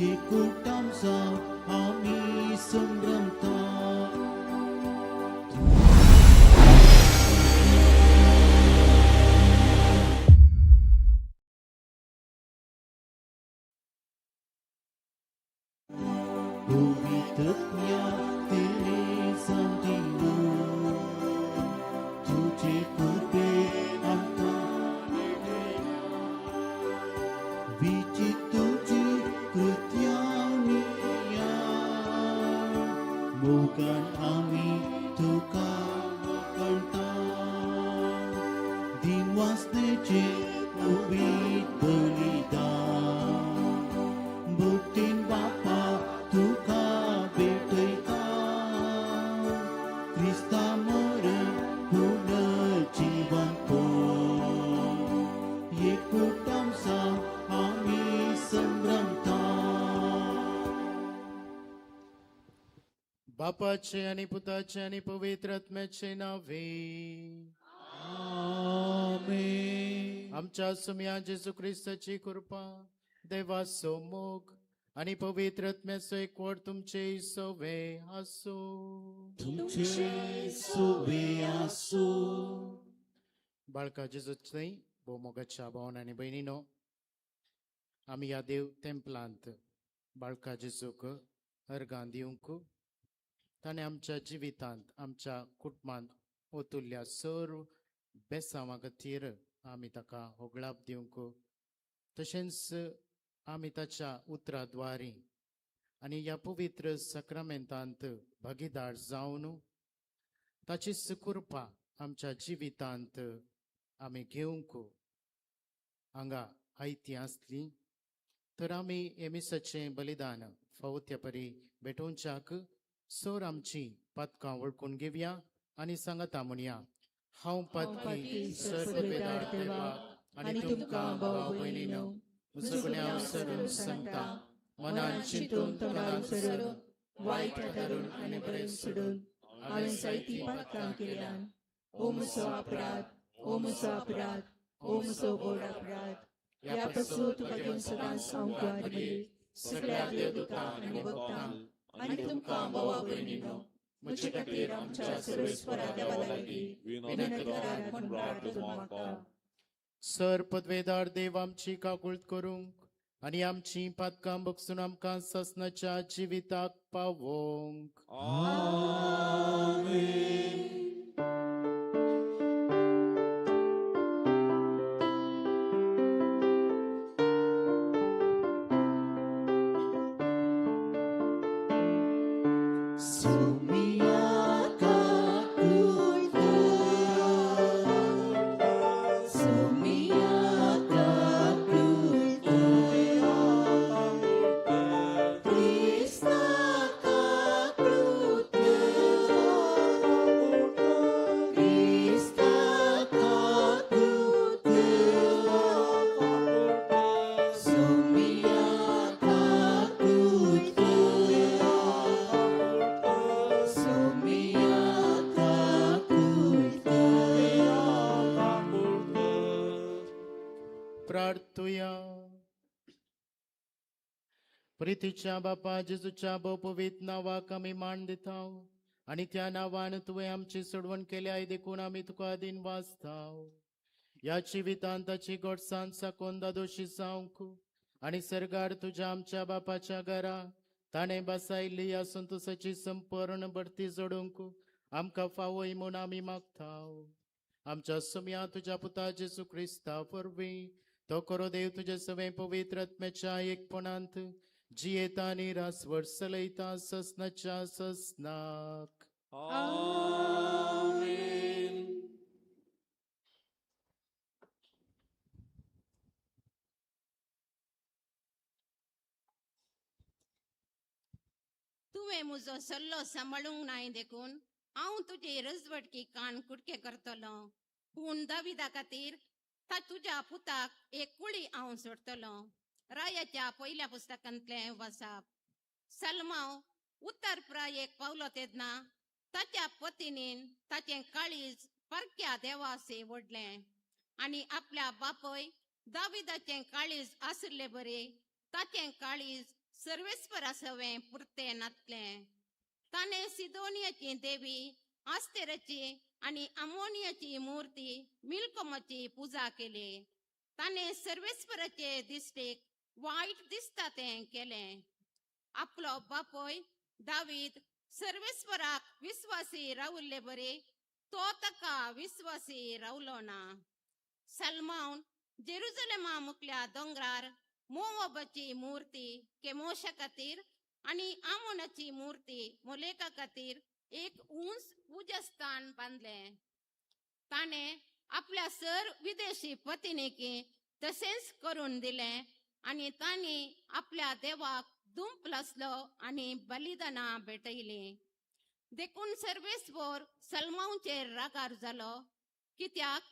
एकूटाम आमी संभ्रमता. पवित्रज्ञा तेरे संदिनो तुझे कृपे आमकां विचित तुजी कृत्यानिया मोगान आमी तुका कळटा दिनवासनेचे पवित्र बलिदान भक्तीन बापा तुका भेटयता क्रिस्ता मरण पुनर्जीवन एकूटाम आमी संभ्रमता. बापाचे आणि पुताचे आणि पवित्र आत्म्याचे नावे. आमेन. आमच्या सुम्या जेजू क्रिस्ताची कृपा, देवाचो मोग आणि पवित्र आत्म्याचो एकवट तुमचे सोवे आसो. तुमचे सोवे आसो. बाळका जेजूच भोवमोगाच्या भावन आनी भयणीनो, आमी ह्या देव तेंपलांत बाळका जेजूक अर्गां दिवंक, ताणें आमच्या जिवितांत, आमच्या कुटुंबांत ओतुल्ल्या सर्व बेसांवा खातीर आमी ताका होगळाप दिवंक, तशेंच आमी ताच्या उतरा द्वारी आनी ह्या पवित्र सक्रमेंतांत भागीदार जावन ताची कृपा आमच्या जिवितांत आमी घेवंक हांगा आयती आसली तर आमी एमिसाचें बलिदान फावो त्या परी भेटोवच्याक सर आमची पातकां वळखून घेवया आनी सांगता म्हणया. हांव पातकी सर्व देवाक आनी तुमकां भाव भयणीनो म्हजो गुन्यांव सरून सांगता. मनान चिंतून, तोंडान सरून, वायट धरून आनी बरें सोडून हांवें जायतीं पातकां केल्यान. ओ म्हजो अपराध, ओ म्हजो अपराध, ओ म्हजो व्हड अपराध. ह्या पासून तुका घेवन सदांच हांव गुवार सगळ्या देवदूतांक आनी भक्तांक आनी तुमकां भावा भयणीनो म्हजे खातीर आमच्या सर्वेस्परा देवा लागीं विनंती करात म्हूण प्रार्थना म्हाका. सर पदवेदार देव आमची काकुळट करूंक आनी आमची पातकां बगसून आमकां ससनाच्या जिविताक पावोवंक. आमेन. Sumia kakulta, Sumia kakulta, Krista kakulta, Krista kakulta, Sumia kakulta, Sumia kakulta. प्रार्थुया. प्रितीच्या बापा, जेजूच्या भोवपवीत नांवाक आमी मान दिता आनी त्या नांवान तुवें आमची सोडवण केल्या देखून आमी तुका दिन वाचता. ह्या जिवितांत ताची गोडसान साकोन दादोशी जावंक आनी सरगार तुज्या आमच्या बापाच्या घरा ताणें बसायल्ली ह्या संतोसाची संपूर्ण बढती जोडूंक आमकां फावोय म्हूण आमी मागता. आमच्या सुम्या तुज्या पुता जेजू क्रिस्ता वरवीं, तो खरो देव तुजे सवें पवित्र आत्म्याच्या एकपणांत जियेता आनी रासवट चलयता ससनाच्या ससनाक. आमेन. तुवें म्हजो सल्लो सांबाळूंक नाय देखून हांव तुजे रजवटकी कान कुडके करतलो, पूण दाविदा खातीर ता तुज्या पुताक एक कुळी हांव सोडटलो. रायाच्या पयल्या पुस्तकांतलें वसाप. सलमाव उत्तर प्रायेक पावलो तेन्ना ताच्या पतीनीन ताचें काळीज परक्या देवासे ओडलें आनी आपल्या बापय दाविदाचें काळीज आशिल्ले बरी ताचें काळीज सर्वेस्परा सवें पुरतें नातलें. ताणें सिदोनियाची देवी आस्तेराची आनी आमोनियाची मूर्ती मिल्कोमाची पुजा केली. ताणें सर्वेस्पराचे दिश्टीक वायट दिसता तें केलें. आपलो बापूय दावीद सर्वेस्पराक विस्वासी रावल्ले बरी तो ताका विस्वासी रावलो ना. सलमावन जेरुजलेमा मुकल्या दोंगरार मोवाबाची मूर्ती केमोशा खातीर आनी आमोनाची मूर्ती मोलेका खातीर एक उंच पूजास्थान बांदलें. ताणें आपल्या सर विदेशी पतिनीकी तशेंच करून दिलें आनी तांणी आपल्या देवाक दुंप लासलो आनी बलिदानां भेटयलीं. देखून सर्वेस्पोर सलमांवचेर रागार जालो, कित्याक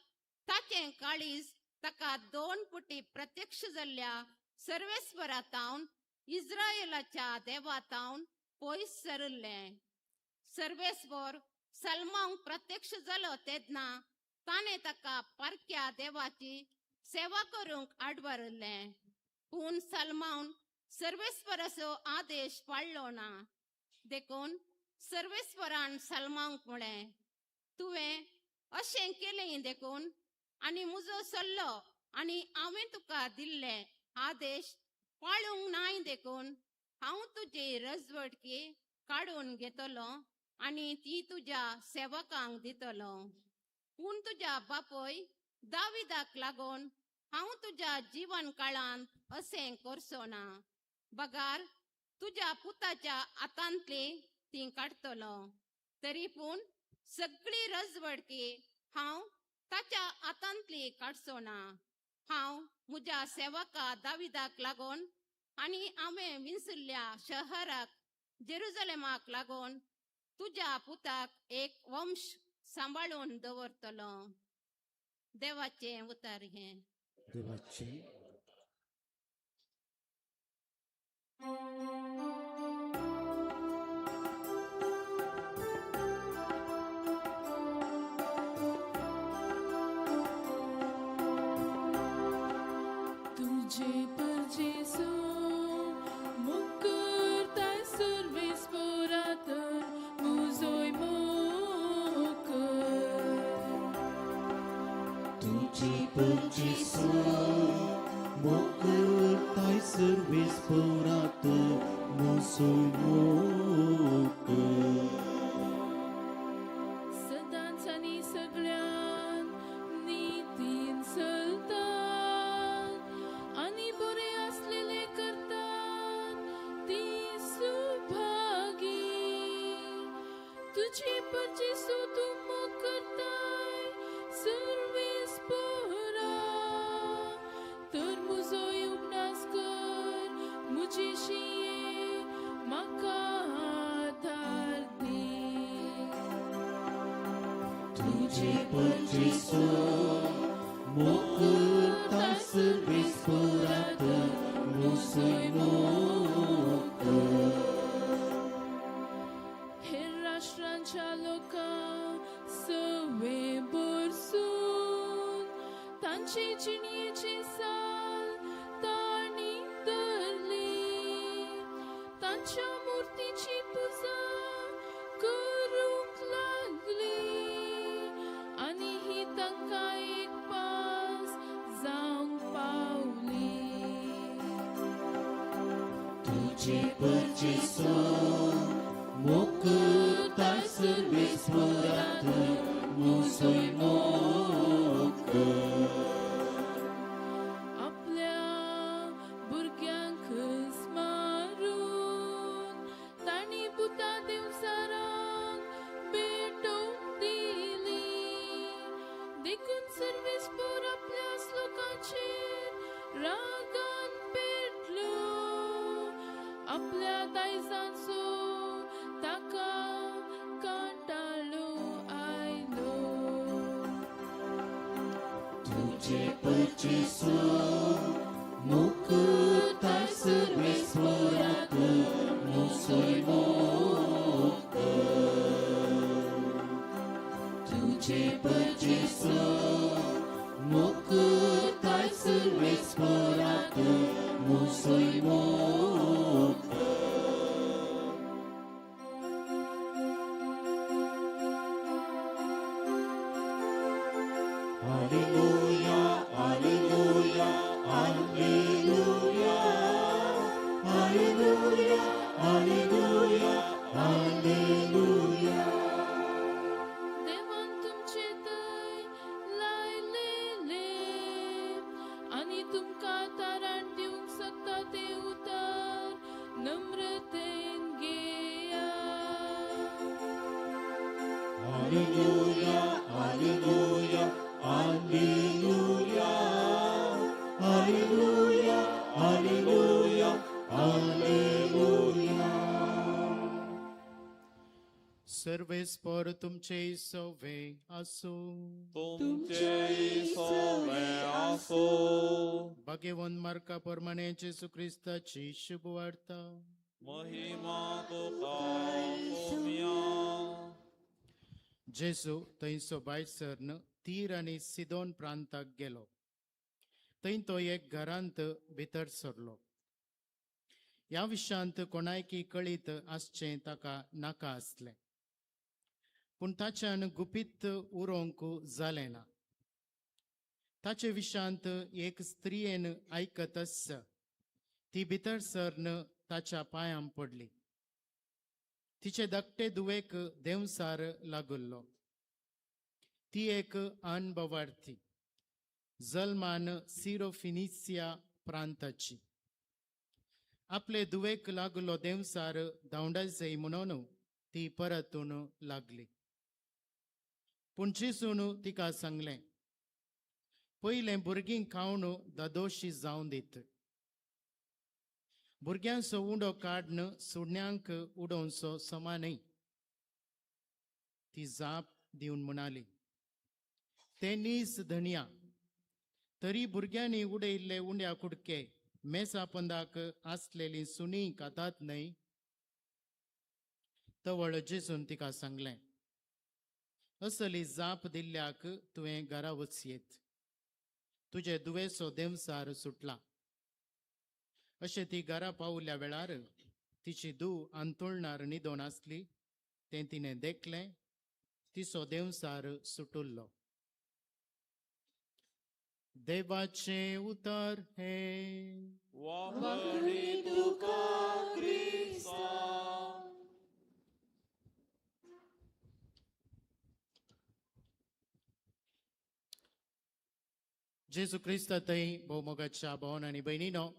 ताचें काळीज ताका दोन पुटी प्रत्यक्ष जाल्ल्या सर्वेस्परा तावन इस्रायलाच्या देवा तावन पयस सरिल्लें. सर्वेस्पोर सलमांक प्रत्यक्ष जालो तेन्ना ताणें ताका पारख्या देवाची सेवा करूंक आडवारल्लें. पूण सलमावन सर्वेस्पराचो आदेश पाळ्ळो ना. देखून सर्वेस्परान सलमांक म्हळें, तुवें अशें केलें देखून आनी म्हजो सल्लो आनी हांवें तुका दिल्ले आदेश पाळूंक नाय देखून हांव तुजी रजवटकी काडून घेतलो आनी ती तुज्या सेवकांक दितलो. पूण तुज्या बापूय दाविदाक लागून हांव तुज्या जिवन काळांत अशें करचो ना, बगार तुज्या पुताच्या हातांतली ती काडटलो. तरी पूण सगळी रजवडकी हांव ताच्या हातांतली काडचो ना. हांव म्हज्या सेवका दाविदाक लागून आनी हांवें विंचल्ल्या शहराक जेरुजलेमाक लागून तुज्या पुताक एक वंश सांबाळून दवरतलो. देवाचें उतर हें. देवाचें. तुझे पर जेसू मुकरताय सर्वेस्पोरा तर मुजोय मोकर. तुझी पर जेसू मोकरताय सर्वेस्पोरात मुजोय मोकर. सदांच आनी सगळ्यान नितीन चलतात आनी बरे आसलेले करतात ती सुभागी. तुझे पर जेसू तूं मोग करताय सर्वेस्पोरा तर मुजोय उगडास कर मुजेशी ये म्हाका आधार दी. तुझे पर जेसू मोकरताय सर्वेस्पोरात मुजोय मोकर. हेर राष्ट्रांच्या लोकांक सवे भरसून तांचे जिणयेचे साल तांणी धरली. तांच्या मुर्तीची पुजा करूंक लागली आनी ही तांकां एक पास जावंक पावली. तुझे पर जेसू मोकरताय सर्वेस्पोरात मुजोय मोकर. आपल्या भुरग्यांकच मारून तांणी पुता देवचारांक भेटोवन दिली. देखून सर्वेस्पोर आपल्या लोकांचेर रागान पेटलो. आपल्या दायजांचो ताका कंटाळो आयलो. तुझे पर जेसू मोकरताय सर्वेस्पोरात मुजोय मोकर. तुझे पर जेसू मोकरताय सर्वेस्पोरात. Alleluia, Alleluia, Alleluia, Alleluia, Alleluia, Alleluia. सर्वेस्पर तुमचे सवे आसूं. तुमचे सवे आसो. भाग्यवंत मार्का प्रमाणे जेजू क्रिस्ताची शुभवार्ता. महिमा तुका सोम्या. जेजू थंयसो भायर सरन तीर आनी सिदोन प्रांताक गेलो. थंय तो एक घरांत भितर सरलो. ह्या विशयांत कोणायकी कळीत आसचें ताका नाका आसलें, पूण ताच्यान गुपीत उरोवंक जालें ना. ताचे विशयांत एक स्त्रियेन आयकतच ती भितर सरन ताच्या पांयां पडली. तिचे धाकटे धुवेक देंवसार लागुल्लो. ती एक अनभवार्थी, जल्मान सिरोफिनिसिया प्रांताची. आपले धुवेक लागलो देंवसार धांवडायचय म्हणून ती परतून लागली. पूण जेजून तिका सांगलें, पयलें भुरगीं खावन दादोशी जावन दीत. भुरग्यांचो उंडो काडून सुण्यांक उडोवचो समा न्हय. ती जाप दिवन म्हणाली, ते नीस धनया, तरी भुरग्यांनी उडयल्ले उंड्या कुडके मेसा पंदाक आसलेली सुणी खातात न्हय? तवळ जेजून तिका सांगलें, असली जाप दिल्ल्याक तुवें घरा वचयेत, तुजे दुवेचो देंवसार सुटला. अशें ती घरा पावल्या वेळार तिची धूव अंतुळणार न्हिदोन आसली तें तिणें देखलें. तिचो देंवसार सुटुल्लो. देवाचें उतर हें. वाखणी तुका क्रिस्ता. जेजू क्रिस्ता थंय भोवमोगाच्या भोवन आनी भयणीनो,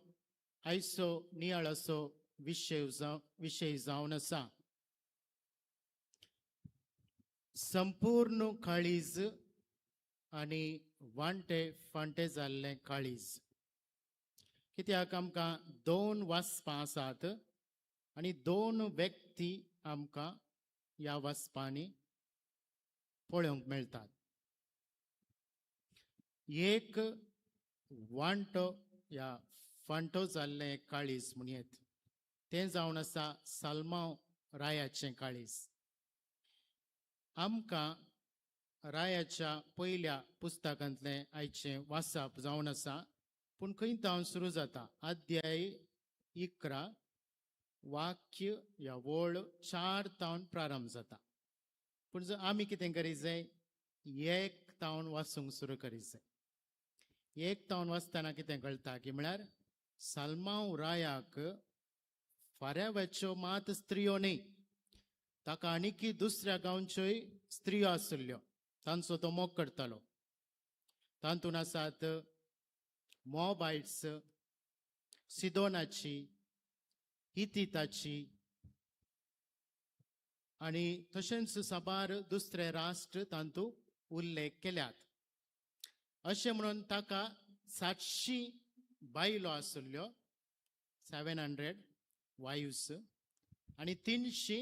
आयचो नियाळाचो विशय जावन आसा संपूर्ण काळीज आनी वांटे फांटे जाल्लें काळीज. कित्याक आमकां दोन वाचपां आसात आनी दोन व्यक्ती आमकां ह्या वाचपांनी पळोवंक मेळटात. एक वांटो ह्या फांटो जाल्लें काळीज म्हणयेत, तें जावन आसा साल्मांव रायाचें काळीज. आमकां रायाच्या पयल्या पुस्तकांतलें आयचें वाचप जावन आसा, पूण खंय तावन सुरू जाता? अध्याय 11 वाक्य ह्या वळ 4 तावन प्रारंभ जाता. पूण जर आमी कितें करीत जाय, 1 तावन वाचूंक सुरू करीत जाय. 1 तावन वाचतना कितें कळटा की म्हळ्यार साल्मांव रायाक फाऱ्यावेच्यो मात स्त्रियो न्हय, ताका आनीकी दुसऱ्या गांवच्योय स्त्रियो आशिल्ल्यो, तांचो तो मोग करतालो. तातूंत आसात मोबायट्स, सिदोनाची, हितिताची आनी तशेंच साबार दुसरे राष्ट्र तातूंत उल्लेख केल्यात. अशें म्हणून ताका 700 बायलो आशिल्ल्यो, 700 वायव्स, आनी 300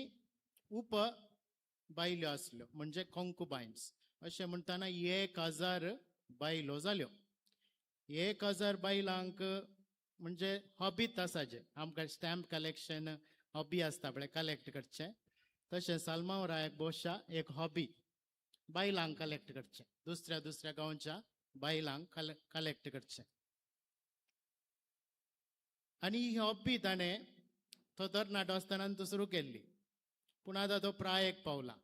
उप बायल्यो आसल्यो, म्हणजे कॉन्कुबायन्स. अशें म्हणटना 1000 बायलो जाल्यो. 1000 बायलांक म्हणजे हॉबीत आसा, जे आमकां स्टॅम्प कलेक्शन हॉबी आसता पळय, कलेक्ट करचें, तशें साल्मांव रायाक भोवशा एक हॉबी बायलांक कलेक्ट करचें, दुसऱ्या दुसऱ्या गांवच्या बायलांक कलेक्ट करचें. आनी ही हॉबी ताणें तो तरणाटो आसतना तो सुरू केल्ली. पूण आतां तो प्रायेक पावला.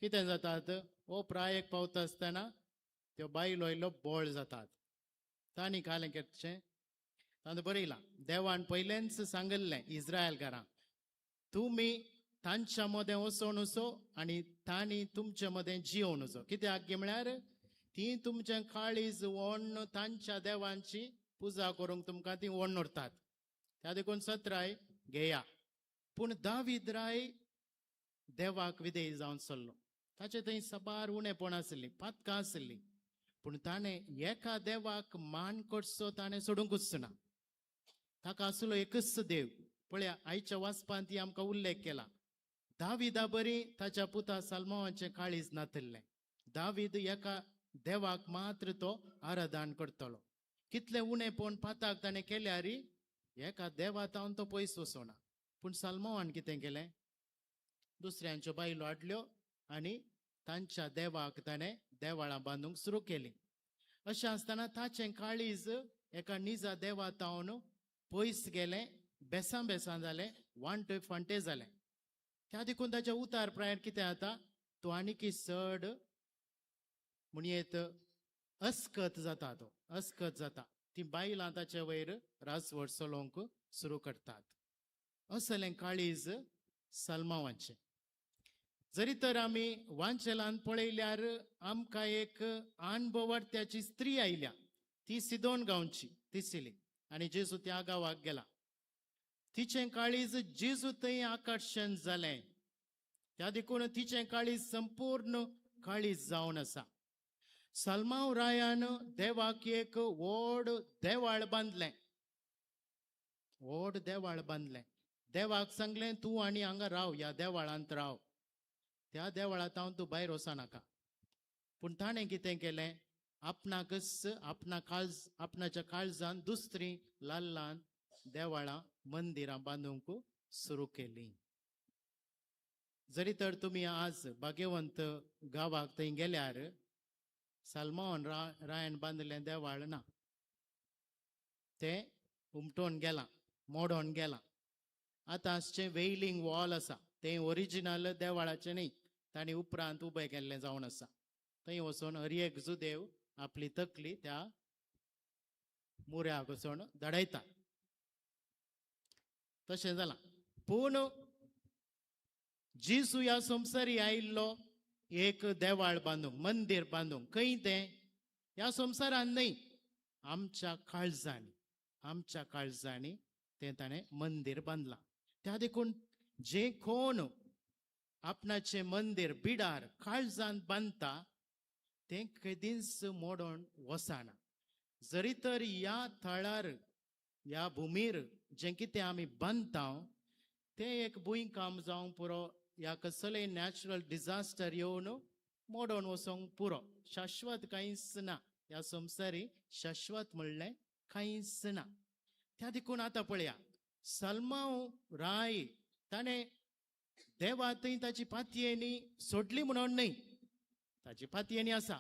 कितें जातात, हो प्रायेक पावता आसतना त्यो बायलो इल्लो बोळ जातात. तांणी कालें करचें, तांणी बरयलां, देवान पयलेंच सांगिल्लें इस्रायलकारांक, तुमी तांच्या मदें वचोन वचो आनी तांणी तुमचे मदें जियोवन वचो. कित्याक म्हळ्यार ती तुमचें काळीज ओण्ण तांच्या देवांची पुजा करूंक तुमकां ती ओण्ण उरतात. त्या देखून सत्राय घेया. पूण दावीद राय देवाक विधेय जावन चल्लो. ताचे थंय साबार उणेपण आसली, पातकां आसली, पूण ताणें एका देवाक मान करचो ताणें सोडूंकच ना. ताका आसलो एकच देव. पळया आयच्या वाचपांत ती आमकां उल्लेख केला. दाविदा बरी ताच्या पुता साल्मावाचें काळीज नातिल्लें. दावीद एका देवाक मात्र तो आराधन करतलो. कितलें उणेपण पाताक ताणें केल्यार एका देवा तावन तो पयस वचना. पूण साल्मावान कितें केलें, दुसऱ्यांच्यो बायलो हाडल्यो आनी तांच्या देवाक ताणें देवाळां बांदूंक सुरू केली. अशें आसतना ताचें काळीज एका निजा देवा तावन पयस गेलें, बेसां बेसां जालें, वांटे फांटे जालें. त्या देखून ताच्या उतार प्रायेर कितें जाता, तो आनीकी चड म्हणयेत अस्कत जाता, तो अस्कत जाता. ती बायलां ताचे वयर राजवट चलोवंक सुरू करतात. असलें काळीज सलमावाचें. जरी तर आमी वांचेलान पळयल्यार आमकां एक अणभवार्थ्याची स्त्री आयल्या, ती सिदोन गांवची तिसिली आनी जेजू त्या गांवाक गेला. तिचें काळीज जेजू थंय आकर्शण जालें. त्या देखून तिचें काळीज संपूर्ण काळीज जावन आसा. सलमाव रायान देवाक एक व्हड देवाळ बांदलें, व्हड देवाळ बांदलें. देवाक सांगलें, तूं आनी हांगा राव, ह्या देवाळांत राव, त्या देवळांत हांव तूं भायर वचनाका. पूण ताणें कितें केलें, आपणाकच आपणा काळज आपणाच्या काळजान दुसरी ल्हान ल्हान देवळां मंदिरां बांदूंक सुरू केली. जरी तर तुमी आज भाग्यवंत गांवाक थंय गेल्यार साल्मावन रायन बांदिल्लें देवाळ ना, तें उमटोन गेलां, मोडोन गेलां. आतां आसचें वेलिंग वॉल आसा, तें ओरिजिनल देवाळाचें न्ही, तांणी उपरांत उबें केल्लें जावन आसा. थंय वचून हर एक जुदेव आपली तकली त्या मुऱ्याक वचून धाडयता. तशें जालां. पूण जेजू ह्या संवसारी आयिल्लो एक देवाळ बांदूंक, मंदीर बांदूंक. खंय तें? ह्या संवसारान न्हय, आमच्या काळजांनी, आमच्या काळजांनी तें ताणें मंदीर बांदलां. त्या देखून जे कोण आपणाचें मंदीर बिडार काळजान बांदता तें केदींच मोडोन वचना. जरी तर ह्या थळार ह्या भुमीर जें कितें आमी बांदता तें एक भुंयकांप जावंक पुरो, ह्या कसलेय नॅचरल डिजास्टर येवन मोडोन वचोंक पुरो. शाश्वत कांयच ना ह्या संवसारी, शाश्वत म्हणलें कांयच ना. त्या देखून आतां पळया, सलमाव राय ताणें देवा थंय ताची पातयेनी सोडली म्हणून न्हय, ताची पातयेनी आसा,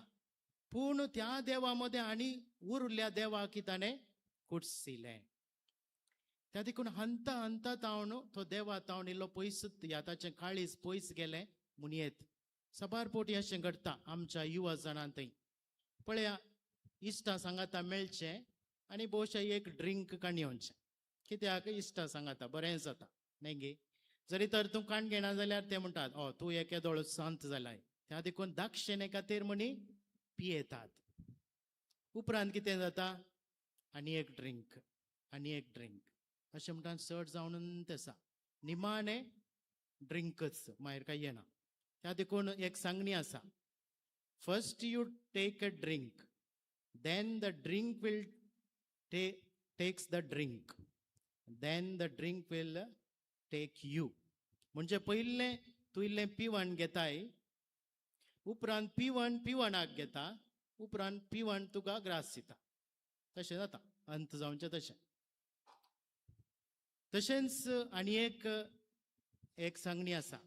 पूण त्या देवा मदें आनी उरल्या देवाक ताणें कुडसिलें. त्या देखून हंता हंता तावन तो देवा तावन इल्लो पयस, ह्या ताचें काळीज पयस गेलें म्हणयेत. साबार पोटी अशें घडटा आमच्या युवा जाणां थंय. पळया, इश्टां सांगाता मेळचें आनी भोवशा एक ड्रिंक काणी येवचें, कित्याक इश्टां सांगाता बरें जाता न्ही गे. जरी तर तूं काण घेना जाल्यार ते म्हणटात, ओ तूं एक येदोळ शांत जालाय. त्या देखून दाक्षिणे खातीर म्हणी पियेतात. उपरांत कितें जाता, आनी एक ड्रिंक, आनी एक ड्रिंक, अशें म्हणटात चड जावन आसा. निमाणें ड्रिंकच, मागीर काय येना. त्या देखून एक सांगणी आसा, first you take a drink, then the drink will takes the drink, then the drink will take you. म्हणजे पयलें तूं इल्लें पिवन घेताय, उपरांत पिवन पिवणाक घेता, उपरांत पिवन तुका ग्रास दिता. तशें जाता, अंत जावचें तशें. तशेंच आनी एक एक सांगणी आसा,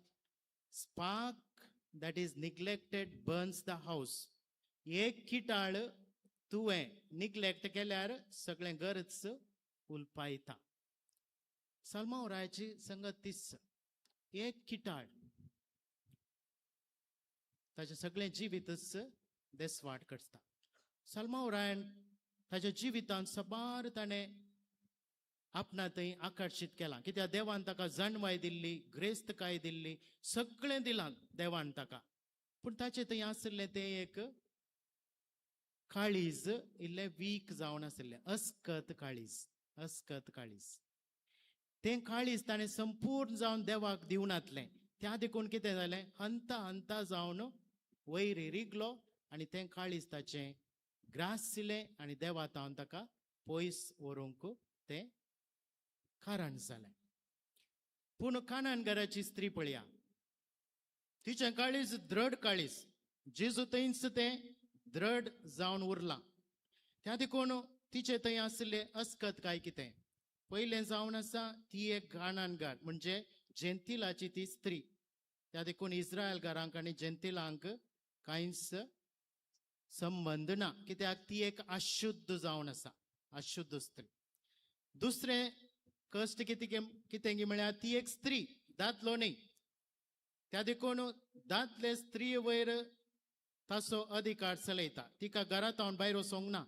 spark that is neglected burns the house. एक किटाळ तुवें निग्लेक्ट केल्यार सगळें गरज उलपायता. सलमाव रायाची संगत तीच, एक किटाळ ताचें सगळें जिवीतच देसवाट करता. सलमाव रायान ताच्या जिवितांत साबार ताणें आपणा थंय आकर्शीत केलां, कित्याक देवान ताका जाणवाय दिल्ली, ग्रेस्तकाय दिल्ली, सगळें दिलां देवान ताका. पूण ताचें थंय आशिल्लें तें एक काळीज इल्लें वीक जावन आशिल्लें, अस्कत काळीज, अस्कत काळीज. तें काळीज ताणें संपूर्ण जावन देवाक दिवनातलें. त्या देखून कितें जालें, हंता हंता जावन वयर रिगलो आनी तें काळीज ताचें ग्रासिलें आनी देवा तावन ताका पयस व्हरूंक तें कारण जालें. पूण कानान घराची स्त्री पळया, तिचें काळीज द्रड काळीज, जेजू थंयच तें द्रड जावन उरलां. त्या देखून तिचे थंय आशिल्ले अस्कत काय कितें पयलें जावन आसा ती एक कानानगार म्हणजे जेंतिलाची ती स्त्री. त्या देखून इस्रायल घरांक आनी जेंतिलांक कांयच संबंद ना, कित्याक ती एक अशुद्ध जावन आसा, अशुद्ध स्त्री. दुसरें कश्ट कितें कितें म्हळ्यार ती एक स्त्री, दादलो न्ही. त्या देखून दादले स्त्री वयर ताचो अधिकार चलयता, तिका घरांत हांव भायर वचोंक ना,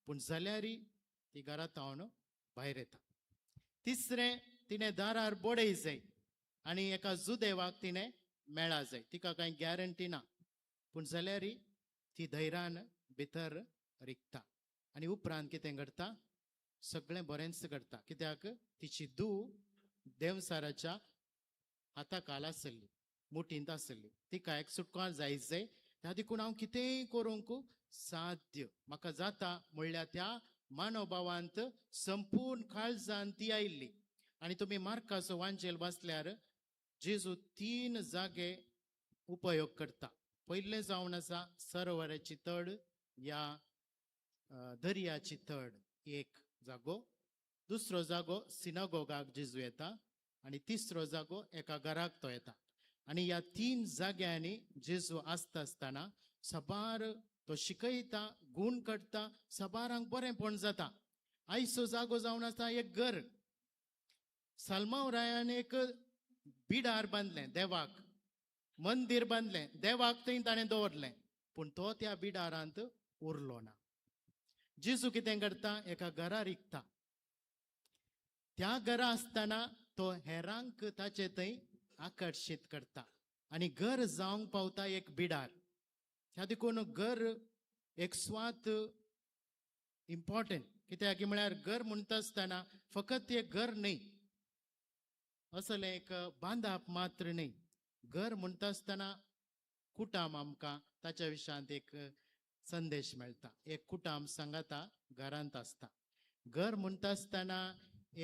पूण जाल्यारय ती घरांत हांव भायर येता. तिसरें तिणें दारार बडय जाय आनी एका जुदेवाक तिणें मेळा जाय, तिका कांय गॅरंटी ना, पूण जाल्यारय ती धैर्यान भितर रिगता. आनी उपरांत कितें घडटा, सगळें बरेंच घडटा, कित्याक तिची धूव देवसाराच्या हाता खाला आसली, मुठींत आसली, तिका एक सुटका जाय जाय. त्या देखून हांव कितेंय करूंक साध्य म्हाका जाता म्हणल्यार त्या मानोभावांत संपूर्ण काळजान ती आयिल्ली. आनी तुमी मार्काचो वांजेल वाचल्यार जेजू 3 जागे उपयोग करता. पयलें जावन आसा सरोवराची तड या दर्याची तड एक जागो, दुसरो जागो सिनागोगाक जेजू येता आनी तिसरो जागो एका घराक तो येता. आनी ह्या 3 जाग्यांनी जेजू आसता आसतना साबार तो शिकयता, गूण करता, साबारांक बरेंपण जाता. आयचो जागो जावन आसा एक घर. साल्माव रायान एक बिडार बांदलें, देवाक मंदीर बांदलें, देवाक थंय ताणें दवरलें, पूण तो त्या बिडारांत उरलो ना. जेजू कितें करता, एका घरा रिगता. त्या घरा आसतना तो हेरांक ताचे थंय आकर्शीत करता आनी घर जावंक पावता एक बिडार. ह्या देखून घर एक स्वात इम्पॉर्टंट, कित्याक म्हळ्यार घर म्हणटा आसतना फकत एक घर न्हय, असलें एक बांदाप मात्र न्हय. घर म्हणटा आसतना कुटाम आमकां ताच्या विशयांत एक संदेश मेळटा. एक कुटाम सांगाता घरांत आसता. घर म्हणटा आसतना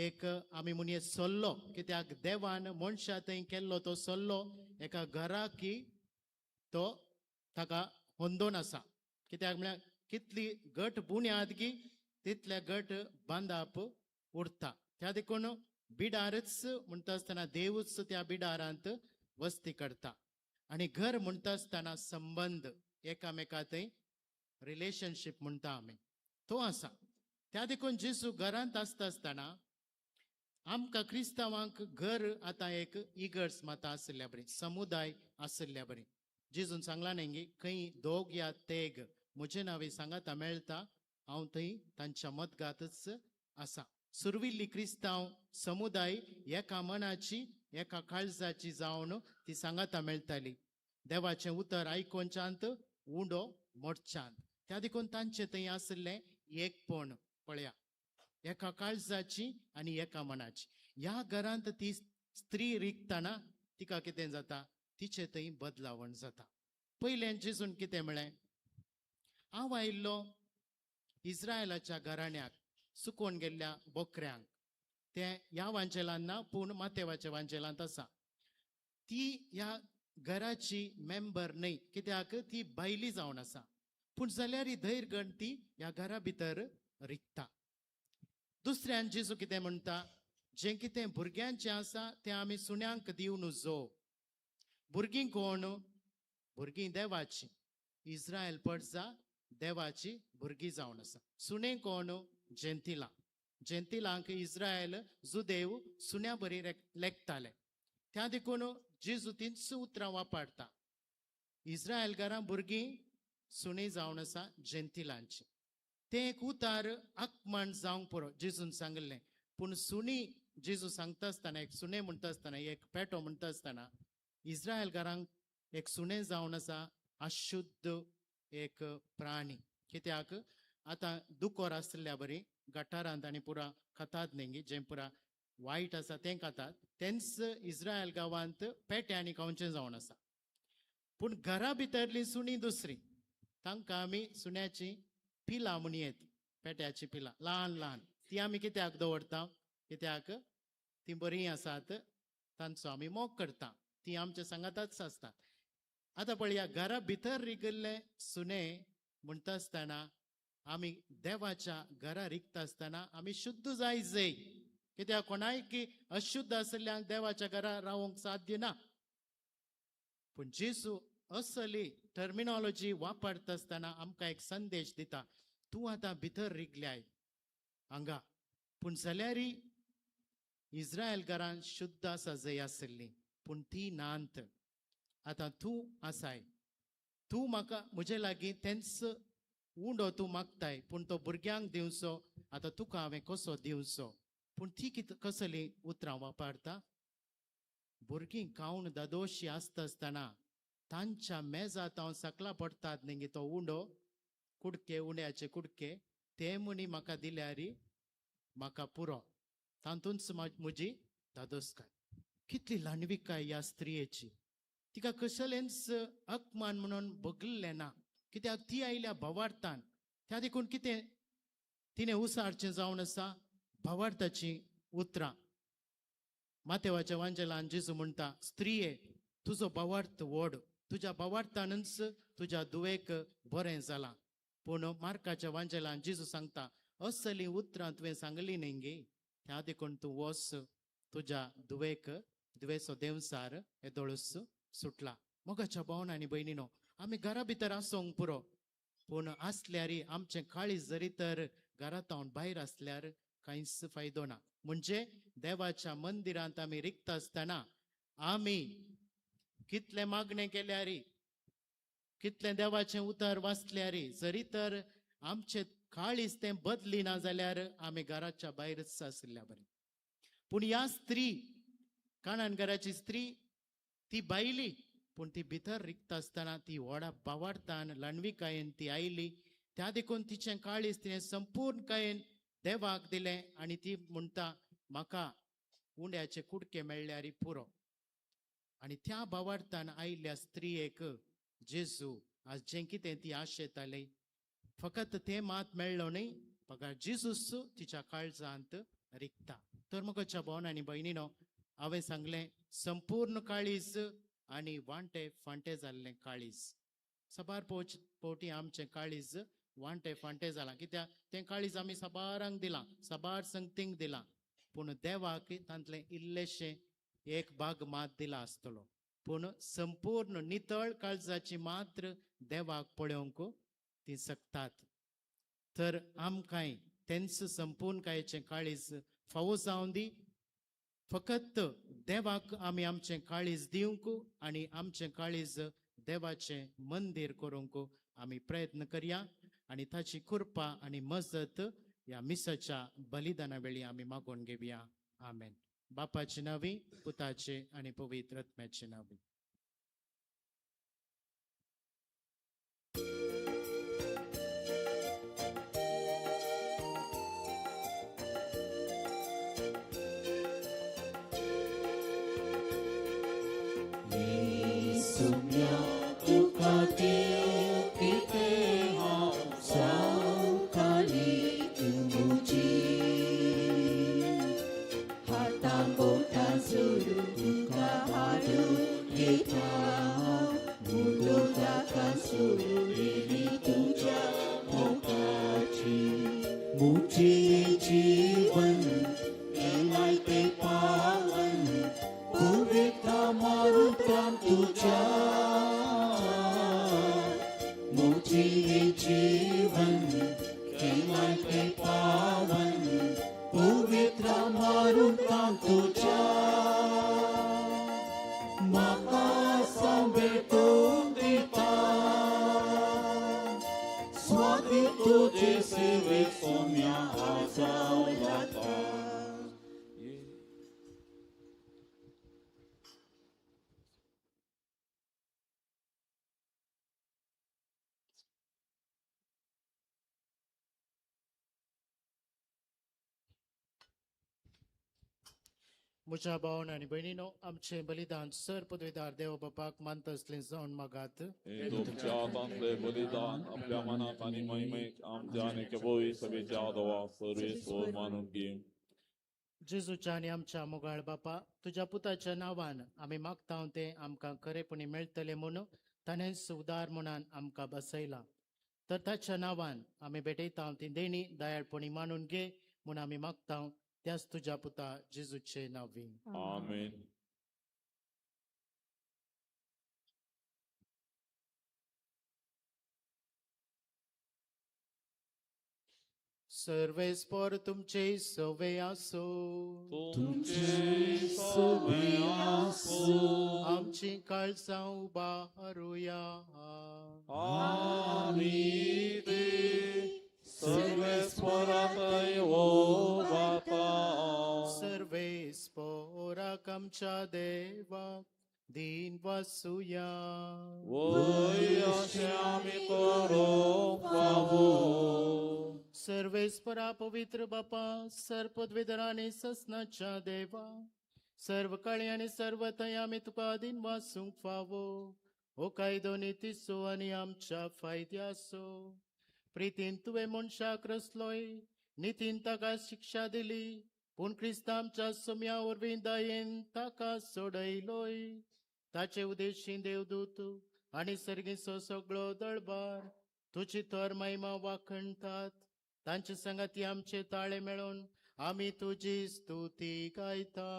एक आमी म्हणये सल्लो, कित्याक देवान मनशा थंय केल्लो तो सल्लो एका घराकी तो ताका होंदोन आसा. कित्याक म्हळ्यार कितली घट बुन्याद की तितले घट बांदाप उरता. त्या देखून बिडारच म्हणटा आसतना देवूच त्या बिडारांत वस्ती करता. आनी घर म्हणटा आसतना संबंद एकामेका थंय रिलेशनशीप म्हणटा आमी तो आसा. त्या देखून जेजू घरांत आसता आसतना आमकां क्रिस्तांवांक घर आतां एक इगर्ज माता आशिल्ल्या बरी, समुदाय आशिल्ल्या बरी. जेजून सांगलां न्ही खंय दोग या तेग म्हजे नांवे सांगाता मेळटा, हांव थंय तांच्या मतगातच आसा. सुरविल्ली क्रिस्तांव समुदाय एका मनाची एका काळजाची जावन ती सांगाता मेळटाली. देवाचें उतर आयकोनच्यांत उंडो मोडच्यांत. त्या देखून तांचें थंय आशिल्लें एकपण पळया, एका काळजाची आनी एका मनाची. ह्या घरांत ती स्त्री रिगतना तिका कितें जाता, तिचे थंय बदलावण जाता. पयलें जेजून कितें म्हळें, हांव आयिल्लो इस्रायलाच्या घराण्याक सुकोवन गेल्ल्या बोकऱ्यांक. तें ह्या वांजेलान ना, पूण मातेवाच्या वांजेलांत आसा. ती ह्या घराची मेंबर न्हय, कित्याक ती भायली जावन आसा, पूण जाल्यार धैर्य गण ती ह्या घरा भितर रिगता. दुसऱ्यान जेजू कितें म्हणटा, जें कितें भुरग्यांचें आसा तें आमी सुण्यांक दिवन जो. भुरगीं कोण? भुरगीं देवाची. इस्रायल पडजा देवाची भुरगीं जावन आसा. सुणें कोण? जेंतिलां. जेंतिलांक इस्रायल जुदेव सुण्या बरी लेखताले. त्या देखून जेजू तींच उतरां वापरता. इस्रायल घरां भुरगीं सुणें जावन आसा जेंतिलांची. तें एक उतार आकमाण जावंक पुरो जेजून सांगिल्लें. पूण सुणी जेजू सांगता आसतना, एक सुणें म्हणटा आसतना, एक पेटो म्हणटा आसतना इस्रायल घरांक एक सुणें जावन आसा अशुद्ध एक प्राणी. कित्याक आतां दुकोर आसल्या बरी गटारांत आनी पुरा खातात न्ही, जें पुरा वायट आसा तें खातात, तेंच इस्रायल गांवांत पेटे आनी खावचें जावन आसा. पूण घरा भितरलीं सुणीं दुसरीं, तांकां आमी सुण्याचीं पिलां म्हणयेत, पेट्याचीं पिलां ल्हान ल्हान. ती आमी कित्याक दवरता? कित्याक तीं बरीं आसात, तांचो आमी मोग करता, ती आमच्या सांगाताच आसतात. आतां पळया, घरा भितर रिगिल्ले सुणे म्हणटा आसतना आमी देवाच्या घरा रिगता आसतना आमी शुद्ध जाय जाय. कित्याक कोणाय की अशुद्ध आशिल्ल्यांक देवाच्या घरा रावंक साध्य ना. पूण जेजू असली टर्मिनॉलॉजी वापरता आसतना आमकां एक संदेश दिता, तूं आतां भितर रिगल्याय हांगा, पूण जाल्यारय इस्रायल घरान शुद्ध आसा जय आशिल्ली, पूण ती नांत. आतां तूं आसाय, तूं म्हाका म्हजे लागीं तेंच उंडो तूं मागताय, पूण तो भुरग्यांक दिवचो, आतां तुका हांवें कसो दिवचो? पूण ती कित कसली उतरां वापरता? भुरगीं खावन दादोशी आसता आसतना तांच्या मेजांत हांव सकला पडटात न्ही तो उंडो, कुडके, उंड्याचे कुडके, ते म्हणी म्हाका दिल्यार म्हाका पुरो, तातूंच म्हजी दादोसकाय. कितली ल्हानविकाय ह्या स्त्रियेची. तिका कसलेंच अपमान म्हणून बगल्लें ना, कित्याक ती आयल्या भावार्थान. त्या देखून कितें तिणें उसारचें जावन आसा भावार्थाचीं उतरां. मातेवाच्या वांजेलान जेजू म्हणटा, स्त्रिये तुजो भावार्थ व्हड, तुज्या भावार्थानच तुज्या धुवेक बरें जालां. पूण मार्काच्या वांजेलान जेजू सांगता, असलीं उतरां तुवें सांगली न्ही गे, त्या देखून तूं वच, तुज्या धुवेक धुवेचो देंवचार येदोळूच सुटला. मोगाच्या भावन आनी भयणीनो, आमी घरा भितर आसूंक पुरो, पूण आसल्यार आमचें काळीज जरी तर घरांत भायर आसल्यार कांयच फायदो ना. म्हणजे देवाच्या मंदिरांत आमी रिक्त आसतना आमी कितलें मागणें केल्यार, कितलें देवाचें उतर वाचल्यार, जरी तर आमचें काळीज तें बदली ना जाल्यार आमी घराच्या भायरच आशिल्ल्या बरें. पूण ह्या स्त्री, काणान घराची स्त्री, ती बायली, पूण ती भितर रिक्त आसतना ती व्हडा भावार्थान ल्हानविकायेन ती आयली. त्या देखून तिचें काळीज तिणें संपूर्णकायेन देवाक दिलें आनी ती म्हणटा, म्हाका उंड्याचे कुडके मेळ्ळ्यार पुरो. आनी त्या भावार्थान आयिल्ल्या स्त्रियेक जेजू आज जें कितें ती आशेताली फकत तें मात मेळ्ळो न्ही, बगर जेजूस तिच्या काळजांत रिगता. तर म्हज्या भावन आनी भयणीनो, हांवें सांगलें संपूर्ण काळीज आनी वांटे फांटे जाल्लें काळीज. साबार पवटी आमचें काळीज वांटे फांटे जालां, कित्याक तें काळीज आमी साबारांक दिलां, साबार संगतींक दिलां, पूण देवाक तांतलें इल्लेशें एक भाग मात दिला आसतलो. पूण संपूर्ण नितळ काळजाची मात्र देवाक पळोवंक ती शकतात. तर आमकांय तेंच संपूर्णकायेचें काळीज फावो जावन दी. फकत देवाक आमी आमचें काळीज दिवंक आनी आमचें काळीज देवाचें मंदीर करूंक आमी प्रयत्न करया आनी ताची कृपा आनी मजत ह्या मिसाच्या बलिदाना वेळी आमी मागून घेवया. आमेन. बापाचे नांवी, पुताचे आनी पवित्र आत्म्याचे नांवी. तुझे सेवेक सोम्या आसाव लागता. म्हज्या भावन आनी भयणीनो, आमचें बलिदान सर पदवीदार देव बापाक मानतसलें जावन मागात. हे तुमच्या हातांतले बलिदान आपल्या मनात आनी महिमेक आमच्या आनी केबोवी सभेच्या देवा सर्वेस्वर मानून घे. जेजूच्या आनी आमच्या मोगाळ बापा, तुज्या पुताच्या नांवान आमी मागता तें आमकां खरेपणी मेळटलें म्हूण ताणेंच उदार म्हणान आमकां बसयलां. तर ताच्या नांवान आमी भेटयता ती देणी दयाळपणी मानून घे म्हूण आमी मागता, त्याच तुज्या पुता जेजूचे नांवी. आमेन. सर्वेस्पर तुमचे सवे आसो. तुमचे सवे आसो. आमची काळजां उबारुया. आमी ते सर्वेस्वरातय ओबाता. सर्वेस्पराक आमच्या देवाक दीन वासुया. वय अशें आमी करूंक फावो. सर्वेस्परा पवित्र बापा, सर्पद्विधर आनी ससनाच्या देवा, सर्व काळी आनी सर्व थंय आमी तुका दीन वासूंक फावो. हो कायदो नितीचो आनी आमच्या फायद्याचो. प्रितीन तुवें मनशाक रचलोय, नितीन ताका शिक्षा दिली, पूण क्रिस्त आमच्या सोम्या वरवीं दयेन ताका सोडयलोय. ताचे उदेशी देवदूत आनी सर्गीचो सगळो दळबार तुजी तर महिमा वाखणटात. तांचे संगाती आमचे ताळे मेळोवन आमी तुजी स्तुती गायता.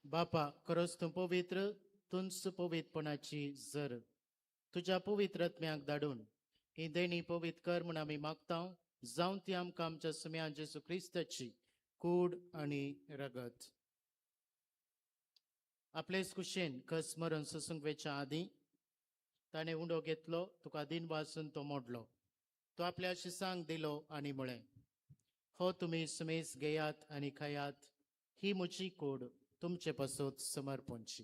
बापा, खरोच तूं पवित्र, तूंच पवित्रपणाची जर. तुज्या पवित्र आत्म्याक धाडून ही देणी पवित्र कर म्हूण आमी मागता, जावन ती आमकां आमच्या सुम्या जेजू क्रिस्ताची कूड आनी रगत. आपलेच कुशेन कस मरण सोसूंक वेच्या आदीं ताणें उंडो घेतलो, तुका दिन वासून तो मोडलो, तो आपल्या शिसांक दिलो आनी म्हळें, हो तुमी सुमेस घेयात आनी खायात, ही म्हजी कूड तुमचे पासत समर्पणची.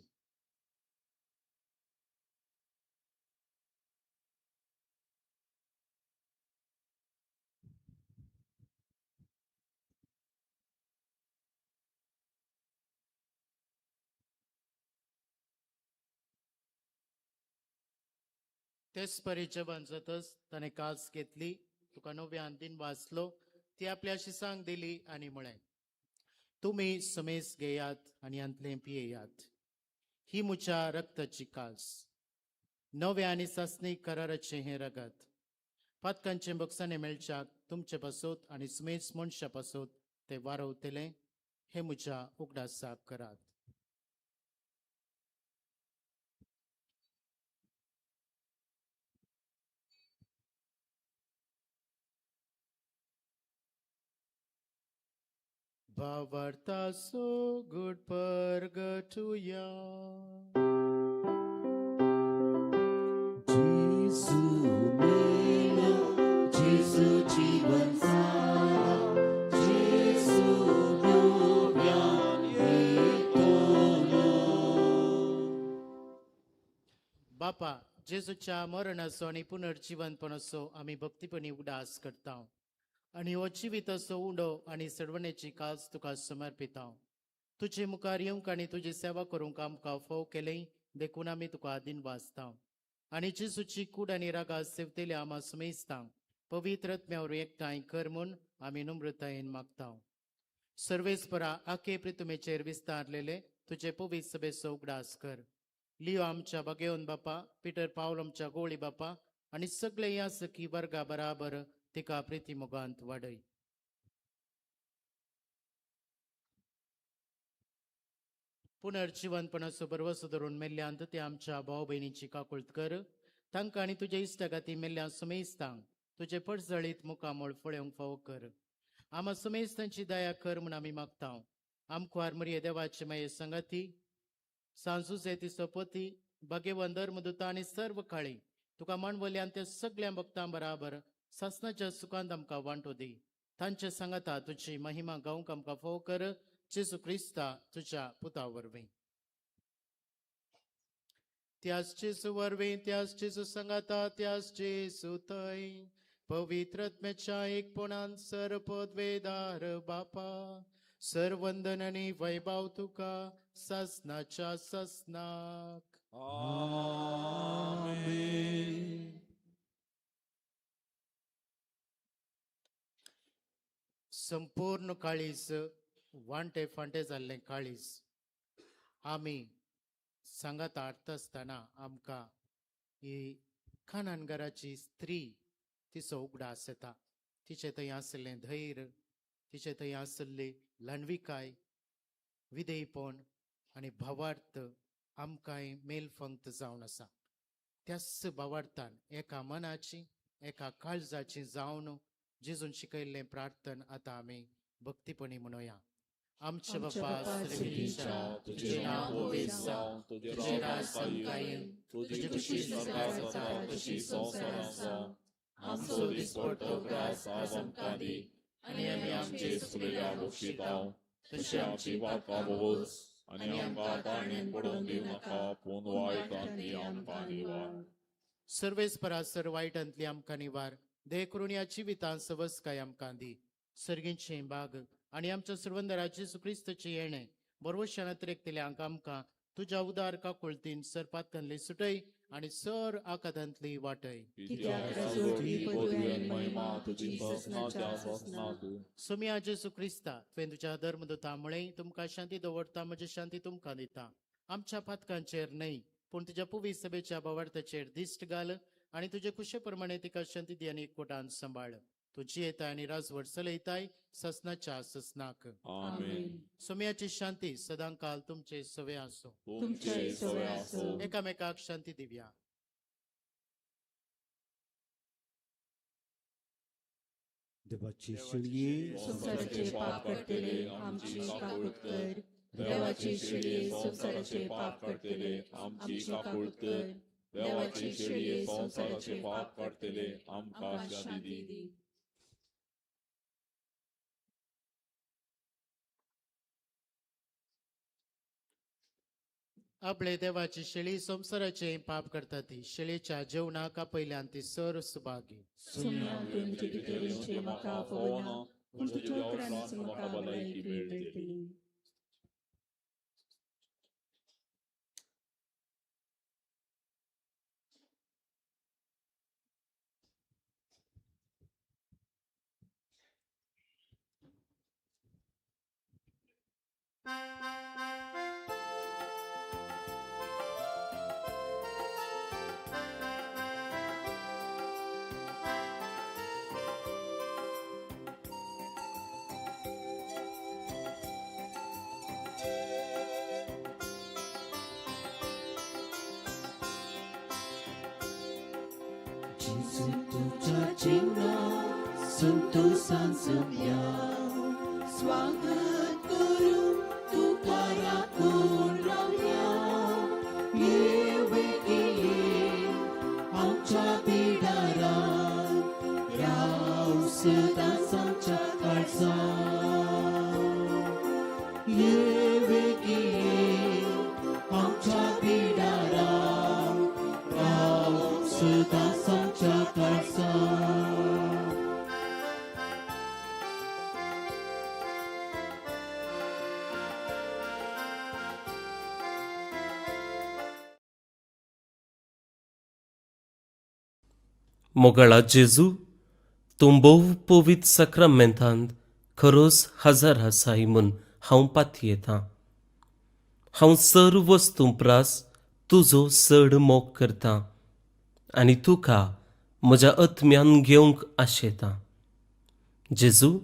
तेच परी जेवण जातच ताणें कास घेतली, तुका नव्यान दिन वाचलो, ती आपल्या शिसांक दिली आनी म्हळें, तुमी समेस घेयात आनी हांतलें पियेयात, ही म्हज्या रक्ताची कास, नव्या आनी सासणी कराराचें हें रगत, पातकांचें बक्षाणें मेळच्याक तुमचे पासत आनी समेस मनशा पासत तें वारवतलें, हें म्हज्या उगडासाक करात. भावार्थाचो गूढ परगटुया. जेजू मेलो, जेजू जीवन जाला, जेजू नव्यान येतलो. बापा, जेजूच्या मरणाचो आनी पुनर्जिवनपणाचो आमी भक्तीपणी उगडास करता आनी हो जिविताचो उंडो आनी सडवणेची कास तुका समर्पिता. तुजे मुखार येवंक आनी तुजी सेवा करूंक आमकां फोव केलें देखून आमी तुका आदीन वाचता आनी जेजूची कूड आनी रागा सेवतेल्या आमा समेस्तां पवित्र आत्म्या वरवीं एकठांय कर म्हूण आमी नम्रतायेन मागता. सर्वेस्परा, आखे प्रितुमेचेर विस्तारलेले तुजे पवित्र सभेचो उगडास कर. लियो आमच्या बागेवन बापा, पिटर पावल आमच्या गोळी बापा आनी सगळे ह्या सखी वर्गा बराबर तिका प्रिती मोगांत वाडय. पुनर्जिवंतपणाचो भरवसो धरून मेल्ल्यांत ते आमच्या भाव भयणीची काकुळत कर. तांकां आनी तुज्या इश्टागाती मेल्ल्या सुमेस्तांक तुजे परजळीत मुखामळ फळेवंक फावो कर. आमा सुमेस्तांची दया कर म्हूण आमी मागता. आमकुवार मरिये देवाचे माये संगाती सांजुजे तिचो पती भाग्यवंत धर्मदूता आनी सर्व काळी तुका मांडवल्यान त्या सगळ्या भक्तां बराबर सासनाच्या सुखांत आमकां वांटो दी. तांचे सांगाता तुजी महिमा गावंक आमकां फावो कर. जेजू क्रिस्ता तुज्या पुता वरवीं. त्याच जेजू वरवीं, त्याच जेजू सांगाता, त्याच जेजू थंय पवित्रत्म्याच्या एकपणान सर्वपदवेदार बापा सर्वंदन आनी वैभव तुका सासनाच्या सासनाक. आमेन. संपूर्ण काळीज वांटे फांटे जाल्लें काळीज आमी सांगात हाडटा आसतना आमकां ही खानानगराची स्त्री तिचो उगडास येता. तिचे थंय आशिल्लें धैर्य, तिचे थंय आशिल्ली ल्हानविकाय, विधेयपण आनी भावार्थ आमकांय मेलफंक्त जावन आसा. त्याच भावार्थान एका मनाची एका काळजाची जावन जेजून शिकयल्लें प्रार्थन आतां आमी भक्तीपणी म्हणोया. आमचे बापा स्वर्गीच्या, तुजें नांव पवित्र जावं, तुजें राज आमकां येवं, तुजी खुशी स्वर्गात जाता तशी संवसारांत जावं. आमचो दिसपट्टो ग्रास आज आमकां दी आनी आमी आमचे चुकलेल्या बक्षितांव तशी आमची पापां भोगोस आनी आमकां ताणें पडोवन दिवं नाका, पूण वायटांतली आमकां निवार. सर्वेस्परा सर वायटांतली आमकां निवार. दे करून ह्या जिवितांत सवसकाय आमकां दी. सर्गींचे बाग आनी आमच्या सर्वंदरा जेजू क्रिस्ताचें येणें बरवशान अतिरेकतल्यांक आमकां तुज्या उदार काकुळतीन सरपातकांतली सुटय आनी सर आकादांतली वाटय. कित्याक राजवटी, पदवी आनी महिमा तुजी ससनाच्या ससनाक. सोमिया जेजू क्रिस्ता, तुवें तुज्या धर्मदूता म्हळें, तुमकां शांती दवरता, म्हजी शांती तुमकां दिता. आमच्या पातकांचेर न्हय पूण तुज्या पुवी सभेच्या भावार्थाचेर दिश्ट घाल आनी तुजे कुशे प्रमाणे तिका शांती दी आनी एकवटान सांबाळ. तूं जियेताय आनी राजवट चलयताय ससनाच्या ससनाक. आमेन. सोमियाची शांती सदांकाल तुमचे सवे आसूं. तुमचे सवे आसूं. एकामेकाक शांती दिवया. देवाची शिळये संवसाराचे पाप काडटले आमची काकूळ कर. देवाची शिळये संवसाराचे पाप काडटले आमची काकूळ कर. देवाची शेळये संवसाराचे पाप काडटले आमकां शांती दी. आपले देवाची शेळी संवसाराचे पाप करता ती शेळीच्या जेवणाक आपयल्यान ती सर सुभागी. सोम्या, तुवें म्हजे भितर येवचें म्हाका फावना, पूण तुज्या उपरांत म्हाका भलायकी मेळटली. जेजू तुज्या जीवनात संतोषान जगया. स्वागत करूं तुका राखून रावया. ये वेगीं ये आमच्या बिडारात, राव सदांच आमच्या काळजांत. ये वेगीं ये आमच्या बिडारात, राव सदांच आमच्या काळजांत. मोगाळा जेजू, तूं भोव पवित्र साक्रामेंतांत खरोच हजर आसाय म्हूण हांव पातयेतां. हांव सर वस्तूं प्रास तुजो चड मोग करतां आनी तुका म्हज्या आत्म्यान घेवंक आशेतां. जेजू,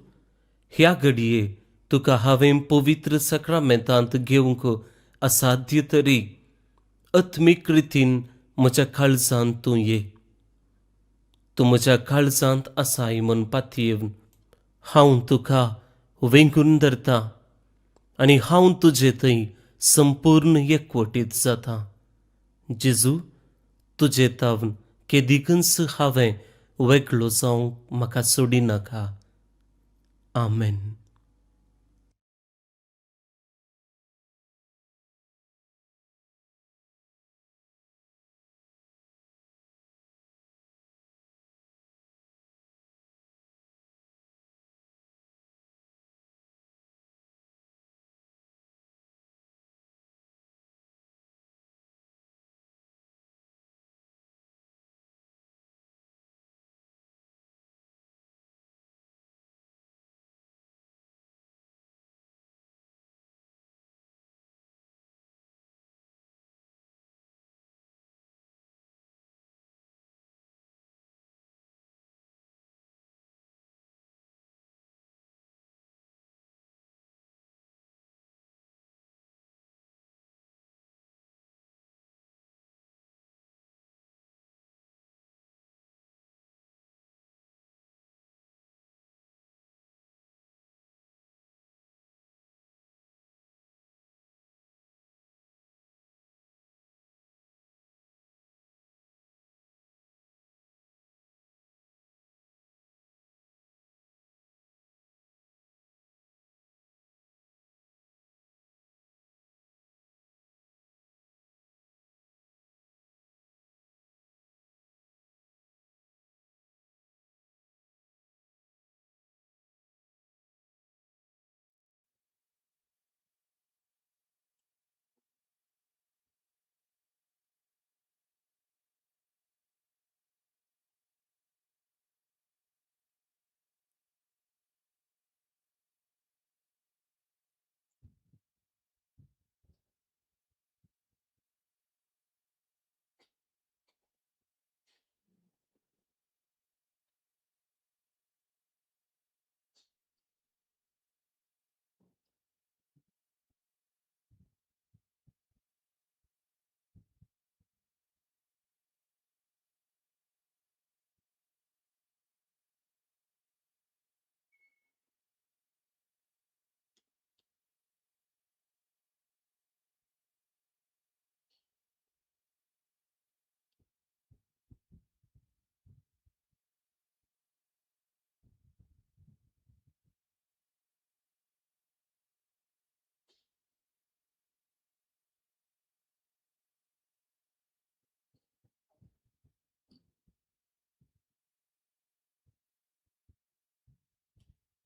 ह्या घडये तुका हांवें पवित्र साक्रामेंतांत घेवंक असाध्य तरी आत्मीक रितीन म्हज्या काळजांत तूं ये. तूं म्हज्या काळजांत आसाय म्हूण पातयेवन हांव तुका वेंगून धरता आनी हांव तुजे थंय संपूर्ण एकवटीत जाता. जेजू, तुजे तावन केदिकूच हांवें वेगळो जावंक म्हाका सोडिनाका. आमेन.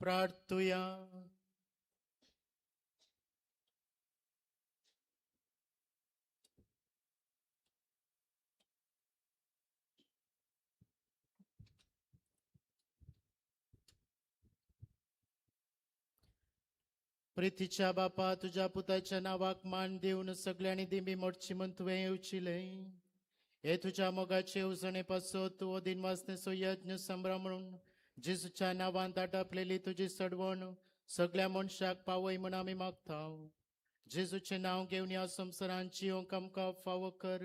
प्रार्थुया. प्रितीच्या बापा, तुझ्या पुताच्या नावाक मान दिवन सगळ्यांनी दिंबी मोडची म्हण तुवें येवचिलें. हे तुझ्या मोगाचे येवजणे पासत तूं दिनवासनेचो यज्ञ संभ्रम म्हणून जेजूच्या नांवान दाटापलेली तुजी सडवण सगळ्या मनशाक पावय म्हण आमी मागता. जेजूचें नांव घेवन ह्या संवसारांत जियोंक आमकां फावो कर